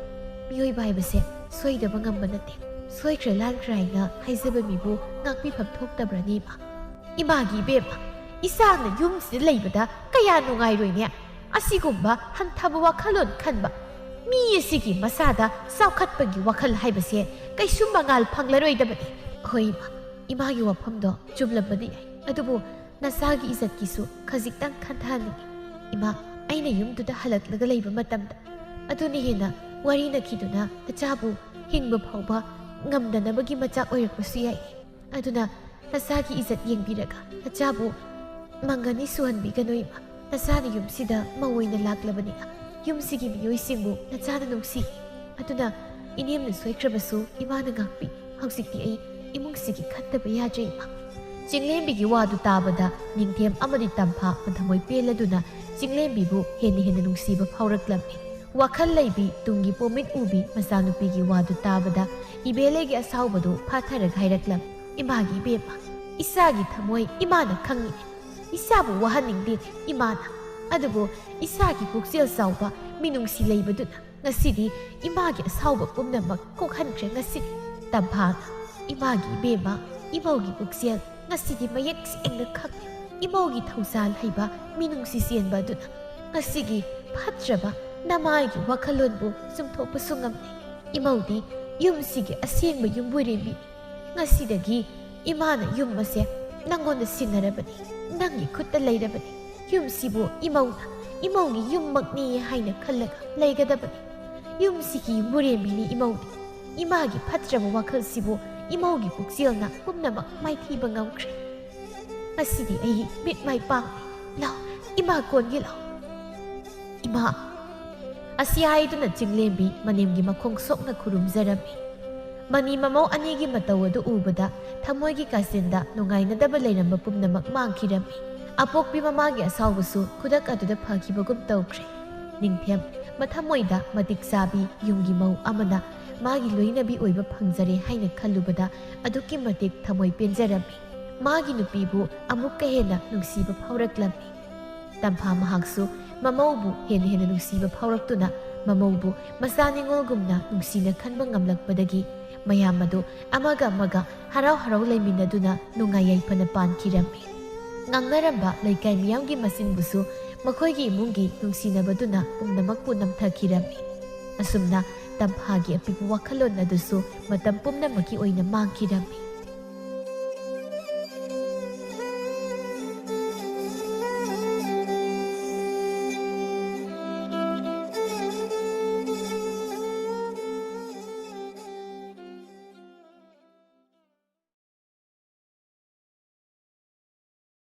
ꯃꯤꯑꯣꯏꯕ ꯍꯥꯏꯕꯁꯦ ꯁꯣꯏꯗꯕ ꯉꯝꯕ ꯅꯠꯇꯦ꯫ ꯁꯣꯏꯈ꯭ꯔꯦ ꯂꯥꯟꯈ꯭ꯔꯦ ꯍꯥꯏꯅ ꯍꯥꯏꯖꯕ ꯃꯤꯕꯨ ꯉꯥꯛꯄꯤꯐꯝ ꯊꯣꯛꯇꯕ꯭ꯔꯅꯦ ꯏꯃꯥ?" "ꯏꯃꯥꯒꯤ ꯏꯕꯦꯝꯃ, ꯏꯆꯥꯅ ꯌꯨꯝꯁꯤꯗ ꯂꯩꯕꯗ ꯀꯌꯥ ꯅꯨꯡꯉꯥꯏꯔꯣꯏꯅꯦ꯫ ꯑꯁꯤꯒꯨꯝꯕ ꯍꯟꯊꯕ ꯋꯥꯈꯜꯂꯣꯟ ꯈꯟꯕ ꯃꯤ ꯑꯁꯤꯒꯤ ꯃꯁꯥꯗ ꯆꯥꯎꯈꯠꯄꯒꯤ ꯋꯥꯈꯜ ꯍꯥꯏꯕꯁꯦ ꯀꯩꯁꯨ ꯃꯉꯥꯜ ꯐꯪꯂꯔꯣꯏꯗꯕꯅꯤ꯫" "ꯍꯣꯏ ꯏꯃꯥ, ꯏꯃꯥꯒꯤ ꯋꯥꯐꯝꯗꯣ ꯆꯨꯝꯂꯝꯕꯗꯤ ꯌꯥꯏ꯫ ꯑꯗꯨꯕꯨ ꯅꯆꯥꯒꯤ ꯏꯖꯠꯀꯤꯁꯨ ꯈꯖꯤꯛꯇꯪ ꯈꯟꯊꯍꯟꯅꯤꯡꯉꯤ꯫ ꯏꯃꯥ, ꯑꯩꯅ ꯌꯨꯝꯗꯨꯗ ꯍꯜꯂꯛꯂꯒ ꯂꯩꯕ ꯃꯇꯝꯗ ꯑꯗꯨꯅ ꯍꯦꯟꯅ ꯋꯥꯔꯤꯅꯈꯤꯗꯨꯅ ꯅꯆꯥꯕꯨ ꯍꯤꯡꯕ ꯐꯥꯎꯕ ꯉꯝꯗꯅꯕꯒꯤ ꯃꯆꯥꯛ ꯑꯣꯏꯔꯛꯄꯁꯨ ꯌꯥꯏ꯫ ꯑꯗꯨꯅ ꯅꯆꯥꯒꯤ ꯏꯖꯠ ꯌꯦꯡꯕꯤꯔꯒ ꯅꯆꯥꯕꯨ ꯃꯪꯒꯅꯤ ꯁꯨꯍꯟꯕꯤꯒꯅꯨ ꯏꯃꯥ꯫ ꯅꯆꯥꯅ ꯌꯨꯝꯁꯤꯗ ꯃꯧ ꯑꯣꯏꯅ ꯂꯥꯛꯂꯕꯅꯤꯅ ꯌꯨꯝꯁꯤꯒꯤ ꯃꯤꯑꯣꯏꯁꯤꯡꯕꯨ ꯅꯆꯥꯅ ꯅꯨꯡꯁꯤ꯫ ꯑꯗꯨꯅ ꯏꯅꯦꯝꯅ ꯁꯣꯏꯈ꯭ꯔꯕꯁꯨ ꯏꯃꯥꯅ ꯉꯥꯛꯄꯤ꯫ ꯍꯧꯖꯤꯛꯇꯤ ꯑꯩ ꯏꯃꯨꯡꯁꯤꯒꯤ ꯈꯟꯗꯕ ꯌꯥꯗ꯭ꯔꯦ ꯏꯃꯥ꯫" ꯆꯤꯡꯂꯦꯝꯕꯤꯒꯤ ꯋꯥꯗꯨ ꯇꯥꯕꯗ ꯅꯤꯡꯊꯦꯝ ꯑꯃꯗꯤ ꯇꯝꯐꯥ ꯃꯊꯃꯣꯏ ꯄꯦꯜꯂꯗꯨꯅ ꯆꯤꯡꯂꯦꯝꯕꯤꯕꯨ ꯍꯦꯟꯅ ꯍꯦꯟꯅ ꯅꯨꯡꯁꯤꯕ ꯐꯥꯎꯔꯛꯂꯝꯃꯤ꯫ ꯋꯥꯈꯜ ꯂꯩꯕꯤ ꯇꯨꯡꯒꯤ ꯄꯣꯃꯤꯠ ꯎꯕꯤ ꯃꯆꯥꯅꯨꯄꯤꯒꯤ ꯋꯥꯗꯨ ꯇꯥꯕꯗ ꯏꯕꯦꯂꯩꯒꯤ ꯑꯁꯥꯎꯕꯗꯨ ꯐꯥꯊꯔꯒ ꯍꯥꯏꯔꯛꯂꯝꯃꯤ꯫ "ꯏꯃꯥꯒꯤ ꯏꯕꯦꯝꯃ, ꯏꯆꯥꯒꯤ ꯊꯃꯣꯏ ꯏꯃꯥꯅ ꯈꯪꯉꯤ꯫ ꯏꯆꯥꯕꯨ ꯋꯥꯍꯟꯅꯤꯡꯗꯦ ꯏꯃꯥꯅ꯫ ꯑꯗꯨꯕꯨ ꯏꯆꯥꯒꯤ ꯄꯨꯛꯆꯦꯜ ꯆꯥꯎꯕ ꯃꯤꯅꯨꯡꯁꯤ ꯂꯩꯕꯗꯨꯅ ꯉꯁꯤꯗꯤ ꯏꯃꯥꯒꯤ ꯑꯁꯥꯎꯕ ꯄꯨꯝꯅꯃꯛ ꯀꯣꯛꯍꯟꯈ꯭ꯔꯦ ꯉꯁꯤꯗꯤ꯫" ꯇꯝꯐꯥꯅ, "ꯏꯃꯥꯒꯤ ꯏꯕꯦꯝꯃ, ꯏꯃꯧꯒꯤ ꯄꯨꯛꯆꯦꯜ ꯉꯁꯤꯗꯤ ꯃꯌꯦꯛ ꯁꯦꯡꯅ ꯈꯪꯉꯤ꯫ ꯏꯃꯧꯒꯤ ꯊꯧꯖꯥꯜ ꯍꯩꯕ ꯃꯤꯅꯨꯡꯁꯤ ꯆꯦꯟꯕ ꯑꯗꯨꯅ ꯉꯁꯤꯒꯤ ꯐꯠꯇ꯭ꯔꯕ ꯅꯃꯥꯏꯒꯤ ꯋꯥꯈꯜꯂꯣꯟꯕꯨ ꯆꯨꯝꯊꯣꯛꯄꯁꯨ ꯉꯝꯗꯦ꯫ ꯏꯃꯧꯗꯤ ꯌꯨꯝꯁꯤꯒꯤ ꯑꯁꯦꯡꯕ ꯌꯨꯝꯕꯨꯔꯦꯝꯕꯤꯅꯤ꯫ ꯉꯁꯤꯗꯒꯤ ꯏꯃꯥꯅ ꯌꯨꯝ ꯑꯁꯦ ꯅꯪꯉꯣꯟꯗ ꯁꯤꯟꯅꯔꯕꯅꯤ, ꯅꯪꯒꯤ ꯈꯨꯠꯇ ꯂꯩꯔꯕꯅꯤ꯫ ꯌꯨꯝꯁꯤꯕꯨ ꯏꯃꯧꯅ, ꯏꯃꯧꯒꯤ ꯌꯨꯝꯃꯛꯅꯤ ꯍꯥꯏꯅ ꯈꯜꯂꯒ ꯂꯩꯒꯗꯕꯅꯤ꯫ ꯌꯨꯝꯁꯤꯒꯤ ꯌꯨꯝꯕꯨꯔꯦꯝꯕꯤꯅꯤ ꯏꯃꯧꯗꯤ꯫ ꯏꯃꯥꯒꯤ ꯐꯠꯇ꯭ꯔꯕ ꯋꯥꯈꯜꯁꯤꯕꯨ ꯏꯃꯧꯒꯤ ꯄꯨꯛꯆꯦꯜꯅ ꯄꯨꯝꯅꯃꯛ ꯃꯥꯏꯊꯤꯕ ꯉꯝꯈ꯭ꯔꯦ꯫ ꯉꯁꯤꯗꯤ ꯑꯩ ꯃꯤꯠ ꯃꯥꯏ ꯄꯥꯡꯂꯦ꯫ ꯂꯥꯎ, ꯏꯃꯥ ꯀꯣꯟꯒꯦ ꯂꯥꯎ꯫ ꯏꯃꯥ, ꯑꯁꯤ ꯍꯥꯏꯗꯨꯅ ꯆꯤꯡꯂꯦꯝꯕꯤ ꯃꯅꯦꯝꯒꯤ ꯃꯈꯣꯡ ꯁꯣꯛꯅ ꯈꯨꯔꯨꯝꯖꯔꯝꯃꯤ꯫ ꯃꯅꯤ ꯃꯃꯧ ꯑꯅꯤꯒꯤ ꯃꯇꯧ ꯑꯗꯨ ꯎꯕꯗ ꯊꯃꯣꯏꯒꯤ ꯀꯥꯆꯤꯟꯗ ꯅꯨꯡꯉꯥꯏꯅꯗꯕ ꯂꯩꯔꯝꯕ ꯄꯨꯝꯅꯃꯛ ꯃꯥꯡꯈꯤꯔꯝꯃꯤ꯫ ꯑꯄꯣꯛꯄꯤ ꯃꯃꯥꯒꯤ ꯑꯁꯥꯎꯕꯁꯨ ꯈꯨꯗꯛ ꯑꯗꯨꯗ ꯐꯈꯤꯕꯒꯨꯝ ꯇꯧꯈ꯭ꯔꯦ꯫ ꯅꯤꯡꯊꯦꯝ ꯃꯊꯃꯣꯏꯗ ꯃꯇꯤꯛ ꯆꯥꯕꯤ ꯌꯨꯝꯒꯤ ꯃꯧ ꯑꯃꯅ ꯃꯥꯒꯤ ꯂꯣꯏꯅꯕꯤ ꯑꯣꯏꯕ ꯐꯪꯖꯔꯦ ꯍꯥꯏꯅ ꯈꯜꯂꯨꯕꯗ ꯑꯗꯨꯛꯀꯤ ꯃꯇꯤꯛ ꯊꯃꯣꯏ ꯄꯦꯟꯖꯔꯝꯃꯤ꯫ ꯃꯥꯒꯤ ꯅꯨꯄꯤꯕꯨ ꯑꯃꯨꯛꯀ ꯍꯦꯟꯅ ꯅꯨꯡꯁꯤꯕ ꯐꯥꯎꯔꯛꯂꯝꯃꯤ꯫ ꯇꯝꯐꯥ ꯃꯍꯥꯛꯁꯨ ꯃꯃꯧꯕꯨ ꯍꯦꯟꯅ ꯍꯦꯟꯅ ꯅꯨꯡꯁꯤꯕ ꯐꯥꯎꯔꯛꯇꯨꯅ ꯃꯃꯧꯕꯨ ꯃꯆꯥ ꯅꯤꯉꯣꯜꯒꯨꯝꯅ ꯅꯨꯡꯁꯤꯅ ꯈꯟꯕ ꯉꯝꯂꯛꯄꯗꯒꯤ ꯃꯌꯥꯝ ꯑꯗꯨ ꯑꯃꯒ ꯑꯃꯒ ꯍꯔꯥꯎ ꯍꯔꯥꯎ ꯂꯩꯃꯤꯟꯅꯗꯨꯅ ꯅꯨꯡꯉꯥꯏ ꯌꯥꯏꯐꯅ ꯄꯥꯟꯈꯤꯔꯝꯃꯤ꯫ ꯉꯥꯡꯅꯔꯝꯕ ꯂꯩꯀꯥꯏ ꯃꯤꯌꯥꯝꯒꯤ ꯃꯆꯤꯟꯕꯨꯁꯨ ꯃꯈꯣꯏꯒꯤ ꯏꯃꯨꯡꯒꯤ ꯅꯨꯡꯁꯤꯅꯕꯗꯨꯅ ꯄꯨꯝꯅꯃꯛꯄꯨ ꯅꯝꯊꯈꯤꯔꯝꯃꯤ꯫ ꯑꯁꯨꯝꯅ ꯇꯝꯐꯥꯒꯤ ꯑꯄꯤꯛꯄ ꯋꯥꯈꯜꯂꯣꯟ ꯑꯗꯨꯁꯨ ꯃꯇꯝ ꯄꯨꯝꯅꯃꯛꯀꯤ ꯑꯣꯏꯅ ꯃꯥꯡꯈꯤꯔꯝꯃꯤ꯫